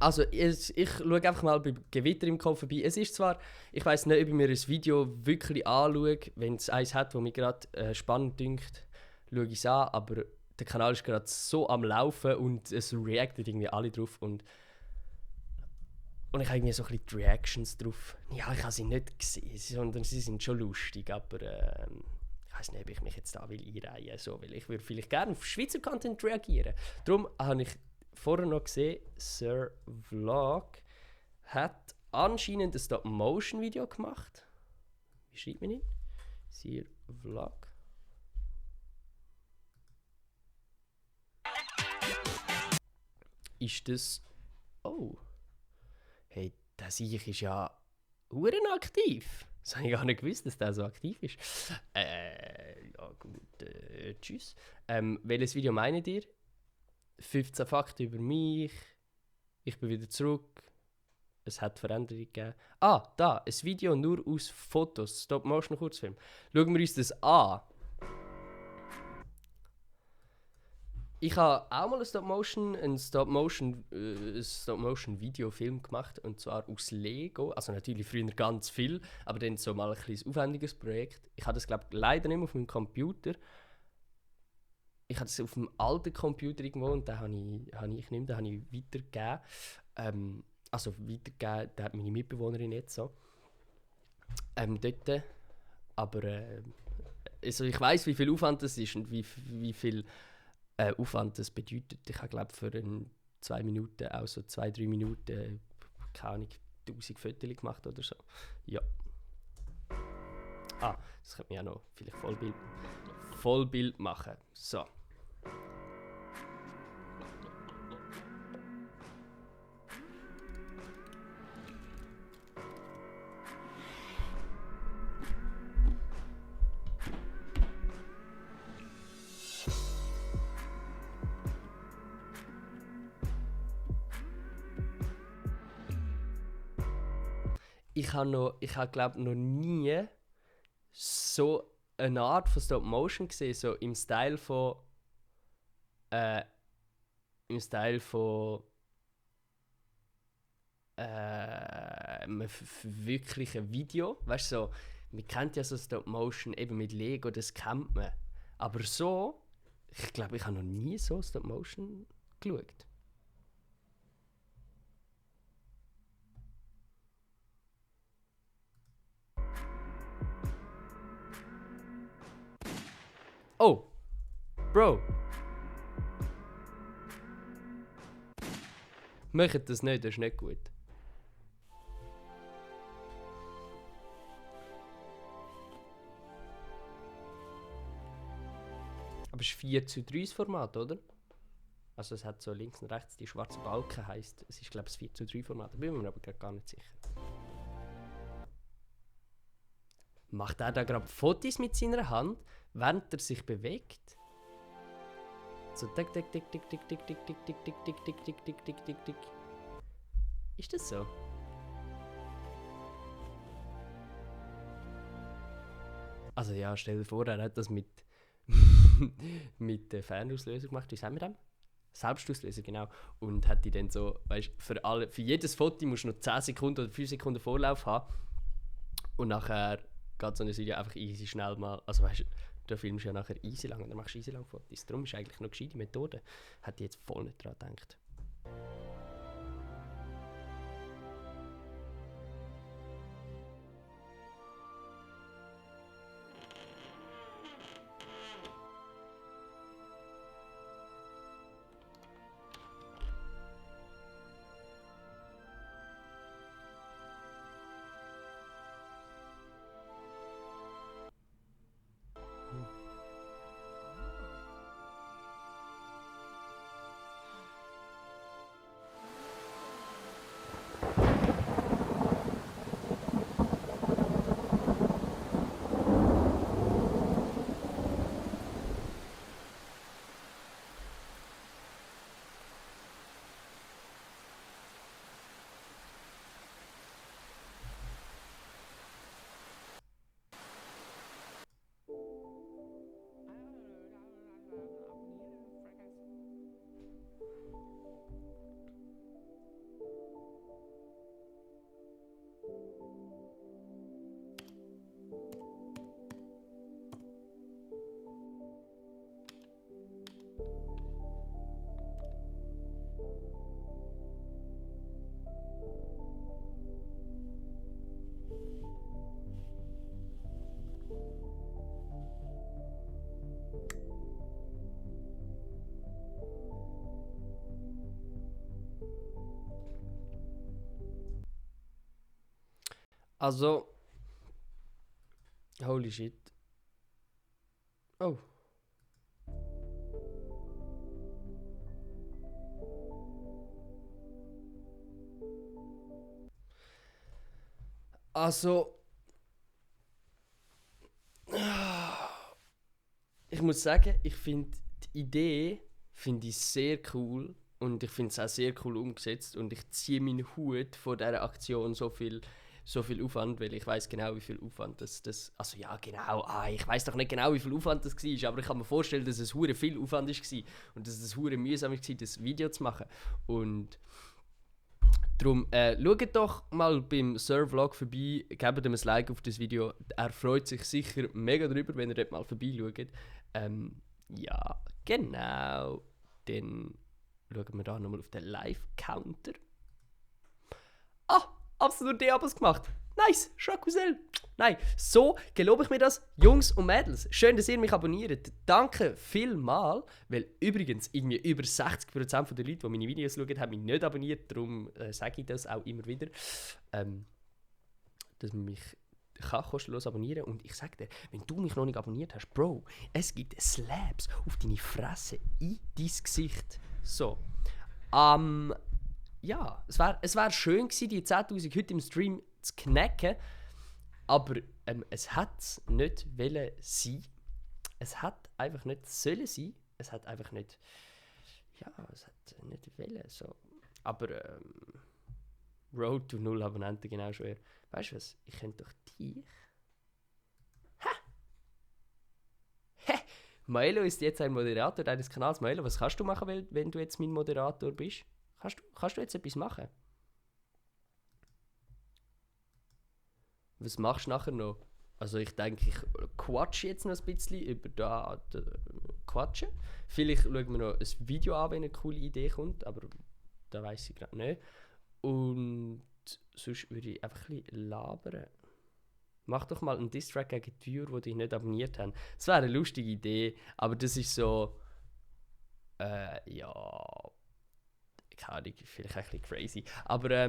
Also, ich schaue einfach mal bei Gewitter im Kopf vorbei. Es ist zwar, ich weiss nicht, ob ich mir ein Video wirklich anschaue, wenn es eins hat, das mich gerade spannend dünkt, schaue ich es an, aber der Kanal ist gerade so am Laufen und es reacten irgendwie alle drauf und ich habe irgendwie so ein bisschen die Reactions drauf. Ja, ich habe sie nicht gesehen, sondern sie sind schon lustig, aber ich weiß nicht, ob ich mich jetzt da einreihen will, so, weil ich würde vielleicht gerne auf Schweizer Content reagieren. Darum habe ich vorher noch gesehen, Sir Vlog hat anscheinend ein Stop-Motion-Video gemacht. Wie schreibt man ihn? Sir Vlog. Ist das... Oh. Hey, der Sieg ist ja aktiv. Das habe ich gar nicht gewusst, dass der so aktiv ist. Ja gut, tschüss. Welches Video meint ihr? 15 Fakten über mich. Ich bin wieder zurück. Es hat Veränderungen gegeben. Ah, da, ein Video nur aus Fotos. Stop-Motion-Kurzfilm. Schauen wir uns das an. Ich habe auch mal einen Stop-Motion-Videofilm gemacht, und zwar aus Lego. Also natürlich früher ganz viel, aber dann so mal ein kleines aufwendiges Projekt. Ich habe das, glaube ich, leider nicht mehr auf meinem Computer. Ich hatte es auf einem alten Computer irgendwo und den habe ich nicht mehr, den habe ich weitergegeben. Den hat meine Mitbewohnerin jetzt so. Dort. Aber also ich weiss, wie viel Aufwand das ist und wie viel Aufwand das bedeutet. Ich habe, glaube für 2 Minuten, auch so 2-3 Minuten, keine Ahnung, 1000 Fotos gemacht oder so. Ja. Das könnte man ja noch vielleicht Vollbild machen. So. Ich habe glaube noch nie so eine Art von Stop Motion gesehen, so im Style von einem wirklichen Video. Weißt du, so, man kennt ja so Stop Motion eben mit Lego, das kennt man. Aber so, ich glaube, ich habe noch nie so Stop Motion geschaut. Oh, Bro. Macht das nicht, das ist nicht gut. Aber es ist 4:3 das Format, oder? Also es hat so links und rechts die schwarzen Balken, heisst, es ist glaube ich das 4:3 Format. Da bin ich mir aber gar nicht sicher. Macht er da gerade Fotos mit seiner Hand, während er sich bewegt? So tick tick tick tick tick tick tick tick tick tick tick tick tick tick tick tick tick. Ist das so? Also ja, stell dir vor, er hat das mit der Fernauslöser gemacht. Wie sagen wir das? Selbstauslöser, genau. Und hat die dann so, weißt, für jedes Foto musst du noch 10 Sekunden oder 5 Sekunden Vorlauf haben. Und nachher geht so eine Video einfach easy schnell mal, also weißt du, du filmst ja nachher easy lang und dann machst du easy lang Fotos. Darum ist eigentlich noch eine gescheite Methode. Hätte ich jetzt voll nicht dran gedacht. Also, holy shit. Oh. Also, ich muss sagen, ich finde die Idee sehr cool und ich finde es auch sehr cool umgesetzt und ich ziehe meinen Hut vor dieser Aktion so viel Aufwand, weil ich weiß genau, wie viel Aufwand das also ja genau, ich weiß doch nicht genau, wie viel Aufwand das war, aber ich kann mir vorstellen, dass es hure viel Aufwand war und dass es hure mühsam war, das Video zu machen und darum, schaut doch mal beim Sir-Vlog vorbei, gebt ihm ein Like auf das Video. Er freut sich sicher mega drüber, wenn ihr dort mal vorbeischaut. Ja, genau. Dann schauen wir da nochmal auf den Live-Counter. Absolut die Abos gemacht. Nice, Schacusel. Nein, so gelobe ich mir das. Jungs und Mädels, schön, dass ihr mich abonniert. Danke vielmals, weil übrigens irgendwie über 60% der Leute, die meine Videos schauen, haben mich nicht abonniert. Darum sage ich das auch immer wieder, dass man mich kann kostenlos abonnieren. Und ich sage dir, wenn du mich noch nicht abonniert hast, Bro, es gibt Slaps auf deine Fresse in dein Gesicht. So. Ja, es wär schön gewesen, die 10'000 heute im Stream zu knacken, aber es hat es nicht wollen sein. Es hat einfach nicht sollen sein. Es hat einfach nicht... Ja, es hat nicht wollen, so. Aber Road to 0 Abonnenten, genau schwer. Weißt du was? Ich könnte doch dich... Maelo ist jetzt ein Moderator deines Kanals. Maelo, was kannst du machen, wenn du jetzt mein Moderator bist? Kannst du jetzt etwas machen? Was machst du nachher noch? Also ich denke, ich quatsche jetzt noch ein bisschen über da quatschen. Vielleicht schauen wir noch ein Video an, wenn eine coole Idee kommt, aber da weiss ich gerade nicht. Und sonst würde ich einfach ein bisschen labern. Mach doch mal einen Diss-Track gegen die Viewer, die dich nicht abonniert haben. Das wäre eine lustige Idee, aber das ist so... ja... keine Ahnung, vielleicht ein bisschen crazy. Aber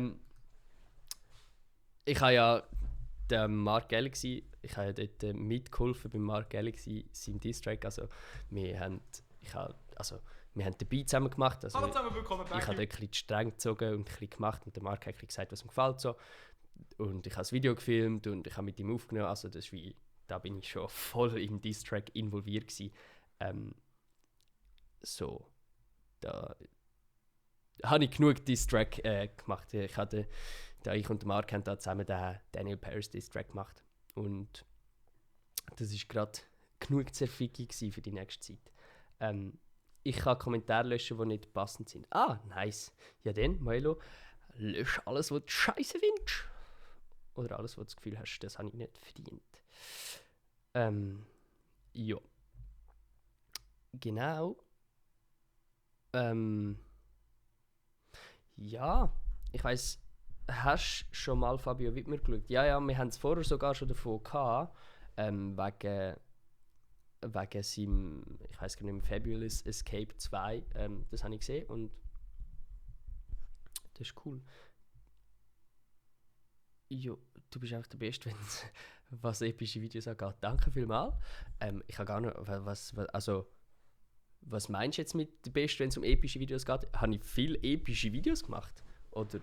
ich habe ja der Mark Galaxy, ich habe ja dort mitgeholfen beim Mark Galaxy seinem Diss-Track. Also wir haben den Beat zusammen gemacht. Also, Hallo zusammen, willkommen back. Ich habe dort ein bisschen die Stränge gezogen und ein bisschen gemacht und der Mark hat gesagt, was ihm gefällt. So. Und ich habe das Video gefilmt und ich habe mit ihm aufgenommen. Also das ist wie, da bin ich schon voll im Diss-Track involviert gewesen. So, da habe ich genug Diss-Track gemacht. Ich und der Mark haben da zusammen den Daniel Paris Diss-Track gemacht. Und das war gerade genug zerfickig für die nächste Zeit. ich kann Kommentare löschen, die nicht passend sind. Ah, nice. Ja dann, Milo, lösch alles, was du scheiße findest. Oder alles, was du das Gefühl hast, das habe ich nicht verdient. Ja. Genau. Ja, ich weiss, hast du schon mal Fabio Wittmer geschaut? Ja, wir haben es vorher sogar schon davon gehabt, wegen seinem, ich weiss gar nicht mehr, Fabulous Escape 2, das habe ich gesehen und das ist cool. Jo, du bist einfach der Beste, was epische Videos angeht. Danke vielmals. Ich habe gar nicht, was meinst du jetzt mit der Beste, wenn es um epische Videos geht? Habe ich viele epische Videos gemacht? Oder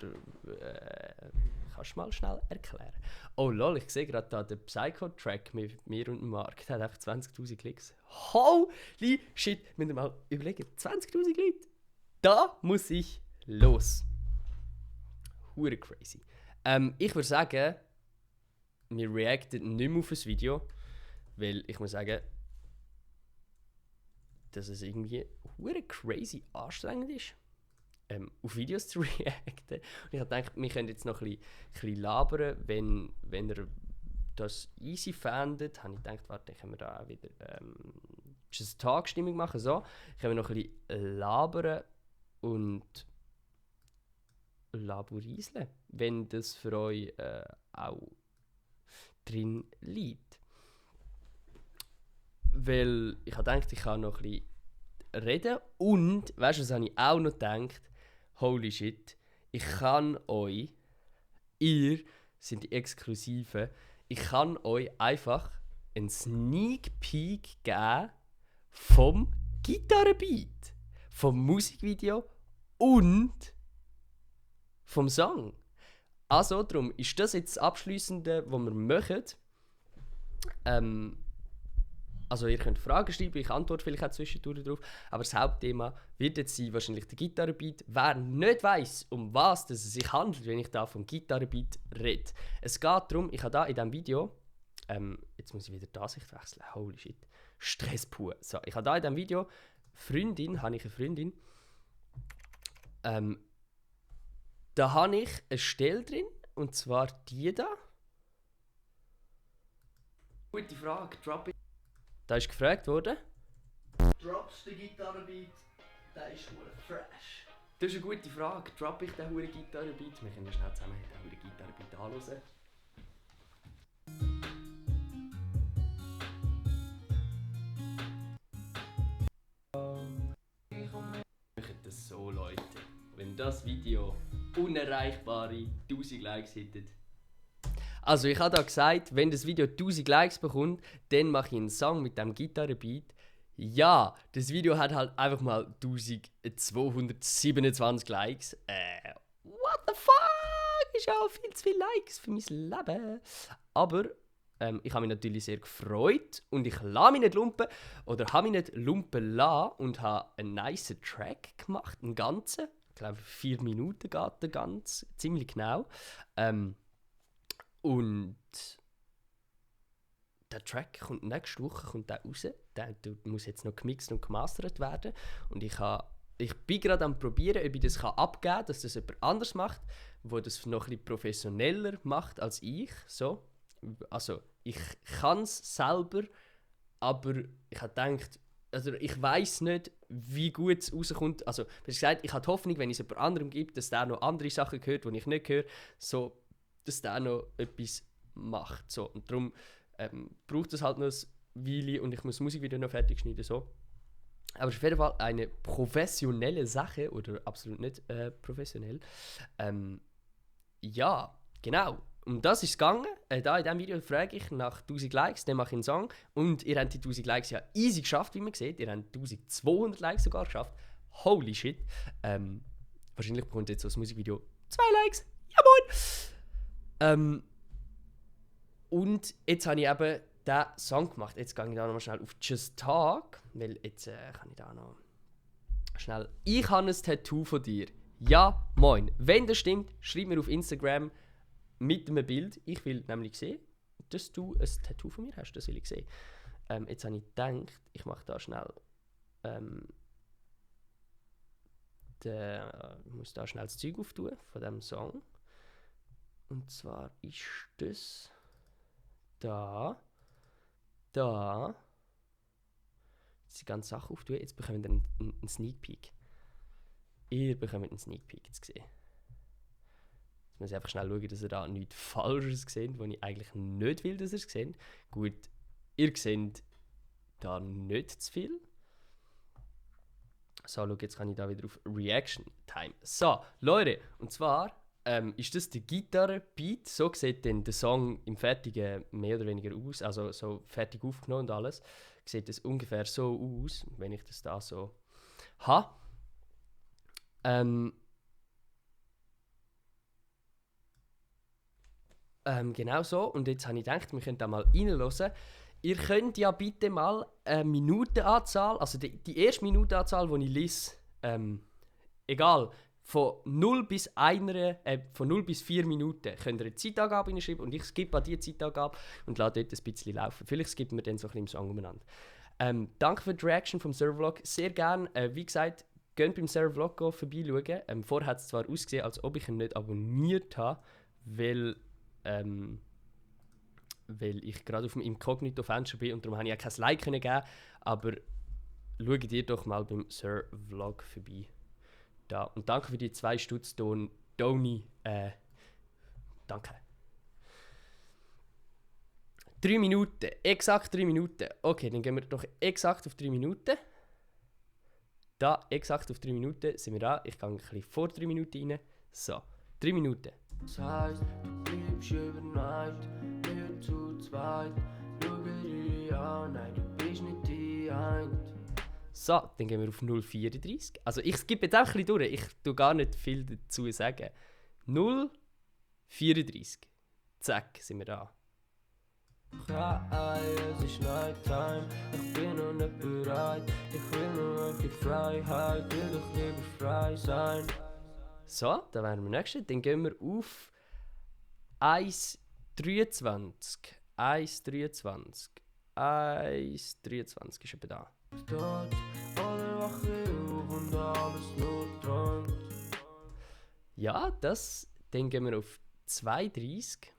kannst du mal schnell erklären? Oh lol, ich sehe gerade da den Psycho-Track mit mir und Mark. Der hat einfach 20'000 Klicks. Holy shit! Müsst ihr mal überlegen. 20'000 Leute! Da muss ich los. Hure crazy. Ich würde sagen, wir reacten nicht mehr auf das Video, weil ich muss sagen, dass es irgendwie hure crazy anstrengend ist, auf Videos zu reacten. Und ich habe gedacht, wir können jetzt noch ein bisschen labern, wenn ihr das easy fändet. Habe ich gedacht, warte, können wir da auch wieder Just Talk-Stimmung machen. So, können wir noch ein bisschen labern und laborieseln, wenn das für euch auch drin liegt. Weil ich habe gedacht, ich kann noch ein bisschen reden und, weißt du, was habe ich auch noch gedacht? Holy shit, ich kann euch, ihr sind die Exklusiven, ich kann euch einfach einen Sneak Peek geben vom Gitarrenbeat, vom Musikvideo und vom Song. Also, darum ist das jetzt das Abschliessende, was wir machen. Also ihr könnt Fragen schreiben, ich antworte vielleicht auch zwischendurch darauf, aber das Hauptthema wird jetzt sein, wahrscheinlich der Gitarrenbeat. Wer nicht weiss, um was es sich handelt, wenn ich da vom Gitarrenbeat rede. Es geht darum, ich habe da in diesem Video, jetzt muss ich wieder die Ansicht wechseln, holy shit, Stress pur. So, ich habe da in diesem Video, habe ich eine Freundin, da habe ich eine Stelle drin, und zwar die da. Gute Frage, drop it. Da ist gefragt worden. Droppst du den Gitarrenbeat? Der ist hure fresh. Das ist eine gute Frage. Droppe ich den hure Gitarrenbeat? Wir können schnell zusammen den hure Gitarrenbeat anhören. Wir machen das so, Leute. Wenn das Video unerreichbare 1000 Likes hätte. Also ich habe da gesagt, wenn das Video 1000 Likes bekommt, dann mache ich einen Song mit dem Gitarrenbeat. Ja, das Video hat halt einfach mal 1227 Likes. What the fuck? Ist ja auch viel zu viele Likes für mein Leben. Aber ich habe mich natürlich sehr gefreut und ich lasse mich nicht lumpen oder habe mich nicht lumpen lassen und habe einen nice Track gemacht, einen ganzen. Ich glaube 4 Minuten geht der ganz, ziemlich genau. Und der Track kommt nächste Woche raus. Der muss jetzt noch gemixt und gemastert werden. Und ich bin gerade am probieren, ob ich das abgeben kann, dass das jemand anders macht, der das noch ein bisschen professioneller macht als ich. So. Also ich kann es selber, aber ich habe gedacht, also ich weiss nicht, wie gut es rauskommt. Also wie gesagt, ich habe die Hoffnung, wenn es jemand anderem gibt, dass der noch andere Sachen hört, die ich nicht höre, so, dass der noch etwas macht. So. Und darum braucht es halt noch ein Weile und ich muss Musik wieder noch fertig schneiden. So. Aber es ist auf jeden Fall eine professionelle Sache oder absolut nicht professionell. Ja, genau. Um das ist es gegangen. Da in diesem Video frage ich nach 1000 Likes, dann mache ich einen Song. Und ihr habt die 1000 Likes ja easy geschafft, wie man sieht. Ihr habt 1200 Likes sogar geschafft. Holy shit. Wahrscheinlich bekommt ihr jetzt so ein Musikvideo 2 Likes. Ja moin! Und jetzt habe ich eben diesen Song gemacht. Jetzt gehe ich da nochmal schnell auf Just Talk, weil jetzt kann ich da noch schnell... Ich habe ein Tattoo von dir. Ja, moin. Wenn das stimmt, schreib mir auf Instagram mit einem Bild. Ich will nämlich sehen, dass du ein Tattoo von mir hast. Das will ich sehen. Jetzt habe ich gedacht, ich mache da schnell ich muss da schnell das Zeug auftun von diesem Song. Und zwar ist das da. Jetzt die ganze Sache auftun. Jetzt bekommen wir einen Sneak Peek. Ihr bekommt einen Sneak Peek zu sehen. Jetzt muss ich einfach schnell schauen, dass ihr da nichts Falsches seht, was ich eigentlich nicht will, dass ihr es seht. Gut, ihr seht da nicht zu viel. So, schau, jetzt kann ich da wieder auf Reaction Time. So, Leute, und zwar ist das der Gitarre-Beat. So sieht dann der Song im Fertigen mehr oder weniger aus, also so fertig aufgenommen und alles. Sieht das ungefähr so aus, wenn ich das da so habe. Genau so. Und jetzt habe ich gedacht, wir können da mal reinhören. Ihr könnt ja bitte mal eine Minutenanzahl, also die erste Minutenanzahl, die ich lese, egal, von 0 bis 4 Minuten könnt ihr eine Zeitangabe hinschreiben und ich skippe an diese Zeitangabe und lasse dort ein bisschen laufen. Vielleicht skippen wir dann so ein bisschen im Song umeinander. Danke für die Reaction vom Servervlog. Sehr gerne. Wie gesagt, geht beim Servervlog vorbeischauen. Vorher hat es zwar ausgesehen, als ob ich ihn nicht abonniert habe, weil ich gerade auf dem Inkognito-Fenster bin und darum habe ich auch kein Like können geben. Aber schaut ihr doch mal beim Servervlog vorbei. Da. Und danke für die 2 Stutz, Doni. Danke. 3 Minuten. Exakt 3 Minuten. Okay, dann gehen wir doch exakt auf 3 Minuten. Da, exakt auf 3 Minuten sind wir da. Ich gehe ein bisschen vor 3 Minuten rein. So, 3 Minuten. Das heisst, du bleibst über Nacht, wir zu zweit. Schau dir an, nein, du bist nicht die Eint. So, dann gehen wir auf 0,34. Also ich skippe jetzt auch ein bisschen durch. Ich tue gar nicht viel dazu sagen. 0,34. Zack, sind wir da. Es ist Nighttime, ich bin noch nicht bereit. Ich will nur noch die Freiheit, will doch lieber frei sein. So, da wären wir nächstes. Dann gehen wir auf 1,23. 1,23. 1,23 ist etwa da. Ja, das. Dann gehen wir auf 2,30.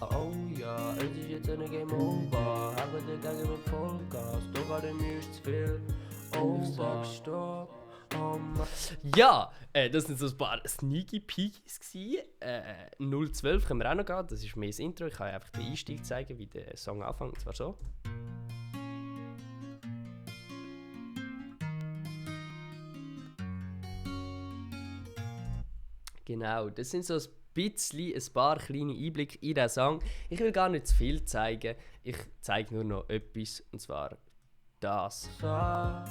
Oh ja, es ist jetzt eine Game Over. Habe dagegen mit Vollgas, doch an mir ist zu viel. Over. Stopp. Ja, das sind so ein paar Sneaky Peekies gewesen. 012 können wir auch noch gehen, das ist mehr das Intro. Ich kann einfach den Einstieg zeigen, wie der Song anfängt. Und zwar so. Genau, das sind so ein paar kleine Einblicke in diesen Song. Ich will gar nicht zu viel zeigen, ich zeige nur noch etwas, und zwar das. Wir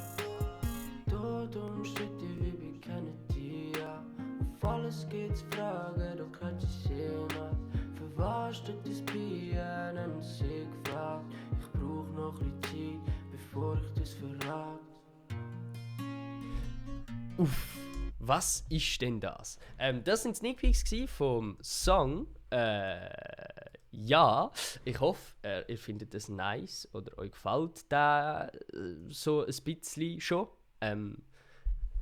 kennen die, ja. Auf alles geht's Frage, doch kann ich sehen. Für was steht das Bier, nenn sie gefragt. Ich brauch noch ein Zeit, bevor ich das verrate. Uff, was ist denn das? Das sind Sneak Peeks vom Song. Ja, ich hoffe, ihr findet das nice oder euch gefällt der so ein bisschen schon.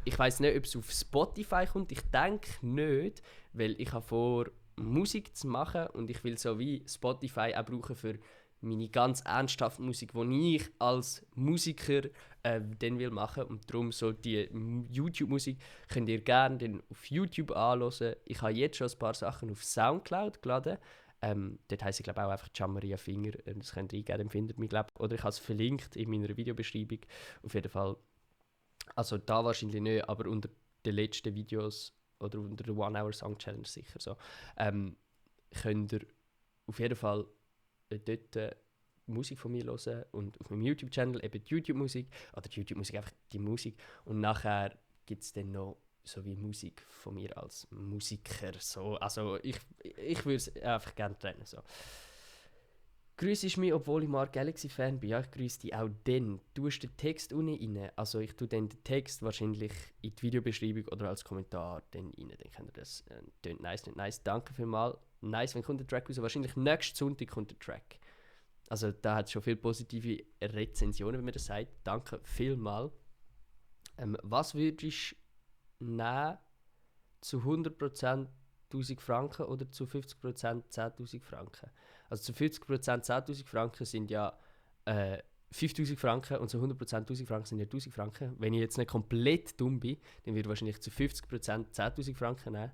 Ich weiss nicht, ob es auf Spotify kommt. Ich denke nicht, weil ich habe vor, Musik zu machen und ich will so wie Spotify auch brauchen für meine ganz ernsthafte Musik, die ich als Musiker dann will machen. Und darum so die YouTube-Musik könnt ihr gerne dann auf YouTube anhören. Ich habe jetzt schon ein paar Sachen auf Soundcloud geladen. Dort heisst ich glaube auch einfach Gianmaria Finger. Das könnt ihr eingeben, dann findet mich glaube. Oder ich habe es verlinkt in meiner Videobeschreibung. Auf jeden Fall. Also da wahrscheinlich nicht, aber unter den letzten Videos oder unter der One-Hour-Song-Challenge sicher so, könnt ihr auf jeden Fall dort Musik von mir hören und auf meinem YouTube-Channel eben die YouTube-Musik, oder die YouTube-Musik, einfach die Musik. Und nachher gibt es dann noch so wie Musik von mir als Musiker. So. Also ich würde es einfach gerne trennen. So. Grüßest mich, obwohl ich Mark Galaxy-Fan bin. Ja, ich grüße dich auch dann. Du hast den Text unten rein. Also ich tue dann den Text wahrscheinlich in die Videobeschreibung oder als Kommentar dann rein. Dann könnt ihr das. Tönt nice, nicht nice. Danke vielmals. Nice, wenn kommt der Track raus. Wahrscheinlich nächsten Sonntag kommt der Track. Also da hat es schon viele positive Rezensionen, wenn man das sagt. Danke vielmals. Was würdest du nehmen zu 100% 1000 Franken oder zu 50% 10'000 Franken? Also zu 50% 10'000 Franken sind ja 5'000 Franken und zu 100% 1000 Franken sind ja 1000 Franken. Wenn ich jetzt nicht komplett dumm bin, dann würde ich wahrscheinlich zu 50% 10'000 Franken nehmen.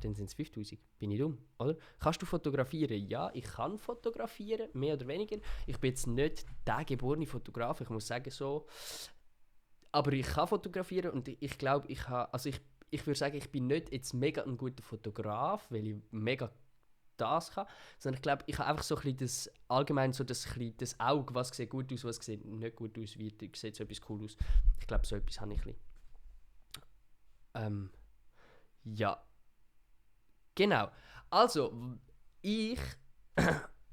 Dann sind es 5'000. Bin ich dumm, oder? Kannst du fotografieren? Ja, ich kann fotografieren, mehr oder weniger. Ich bin jetzt nicht der geborene Fotograf, ich muss sagen so. Aber ich kann fotografieren und ich glaube, ich würde sagen, ich bin nicht jetzt mega ein guter Fotograf, weil ich mega das kann, sondern ich glaube, ich habe einfach so ein bisschen das allgemein so das Auge, was sieht gut aus, was sieht nicht gut aus, wie sieht so etwas cool aus. Ich glaube, so etwas habe ich ein bisschen. Ja. Genau. Also, ich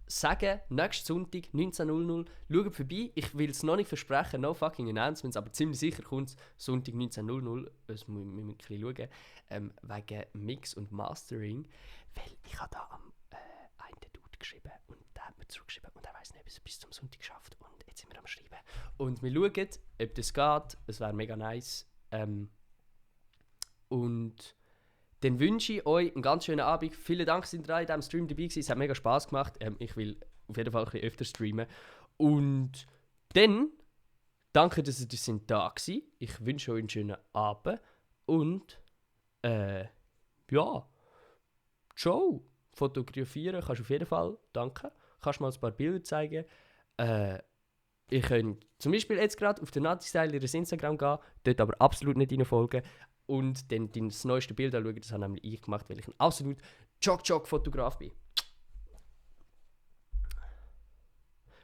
sage, nächsten Sonntag, 19.00 schaut vorbei. Ich will es noch nicht versprechen, no fucking announcements, aber ziemlich sicher kommt es Sonntag 19.00. Das müssen wir ein bisschen schauen. Wegen Mix und Mastering. Weil ich habe da am einen Dude geschrieben und der hat mir zurückgeschrieben und er weiss nicht, ob er es bis zum Sonntag schafft. Und jetzt sind wir am Schreiben. Und wir schauen, ob das geht. Es wäre mega nice. Und dann wünsche ich euch einen ganz schönen Abend. Vielen Dank, dass ihr in diesem Stream dabei gewesen. Es hat mega Spass gemacht. Ich will auf jeden Fall ein bisschen öfter streamen. Und dann, danke, dass ihr da gewesen. Ich wünsche euch einen schönen Abend. Und, ja, ciao. Fotografieren kannst du auf jeden Fall. Danke. Kannst mal ein paar Bilder zeigen. Ihr könnt zum Beispiel jetzt gerade auf den Nazi-Style ihres Instagram gehen, dort aber absolut nicht folgen. Und dann das neueste Bild anschauen, das habe nämlich ich gemacht, weil ich ein absolut Jog-Fotograf bin.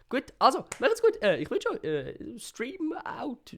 Gut, also, macht's gut. Ich wünsche euch Stream out.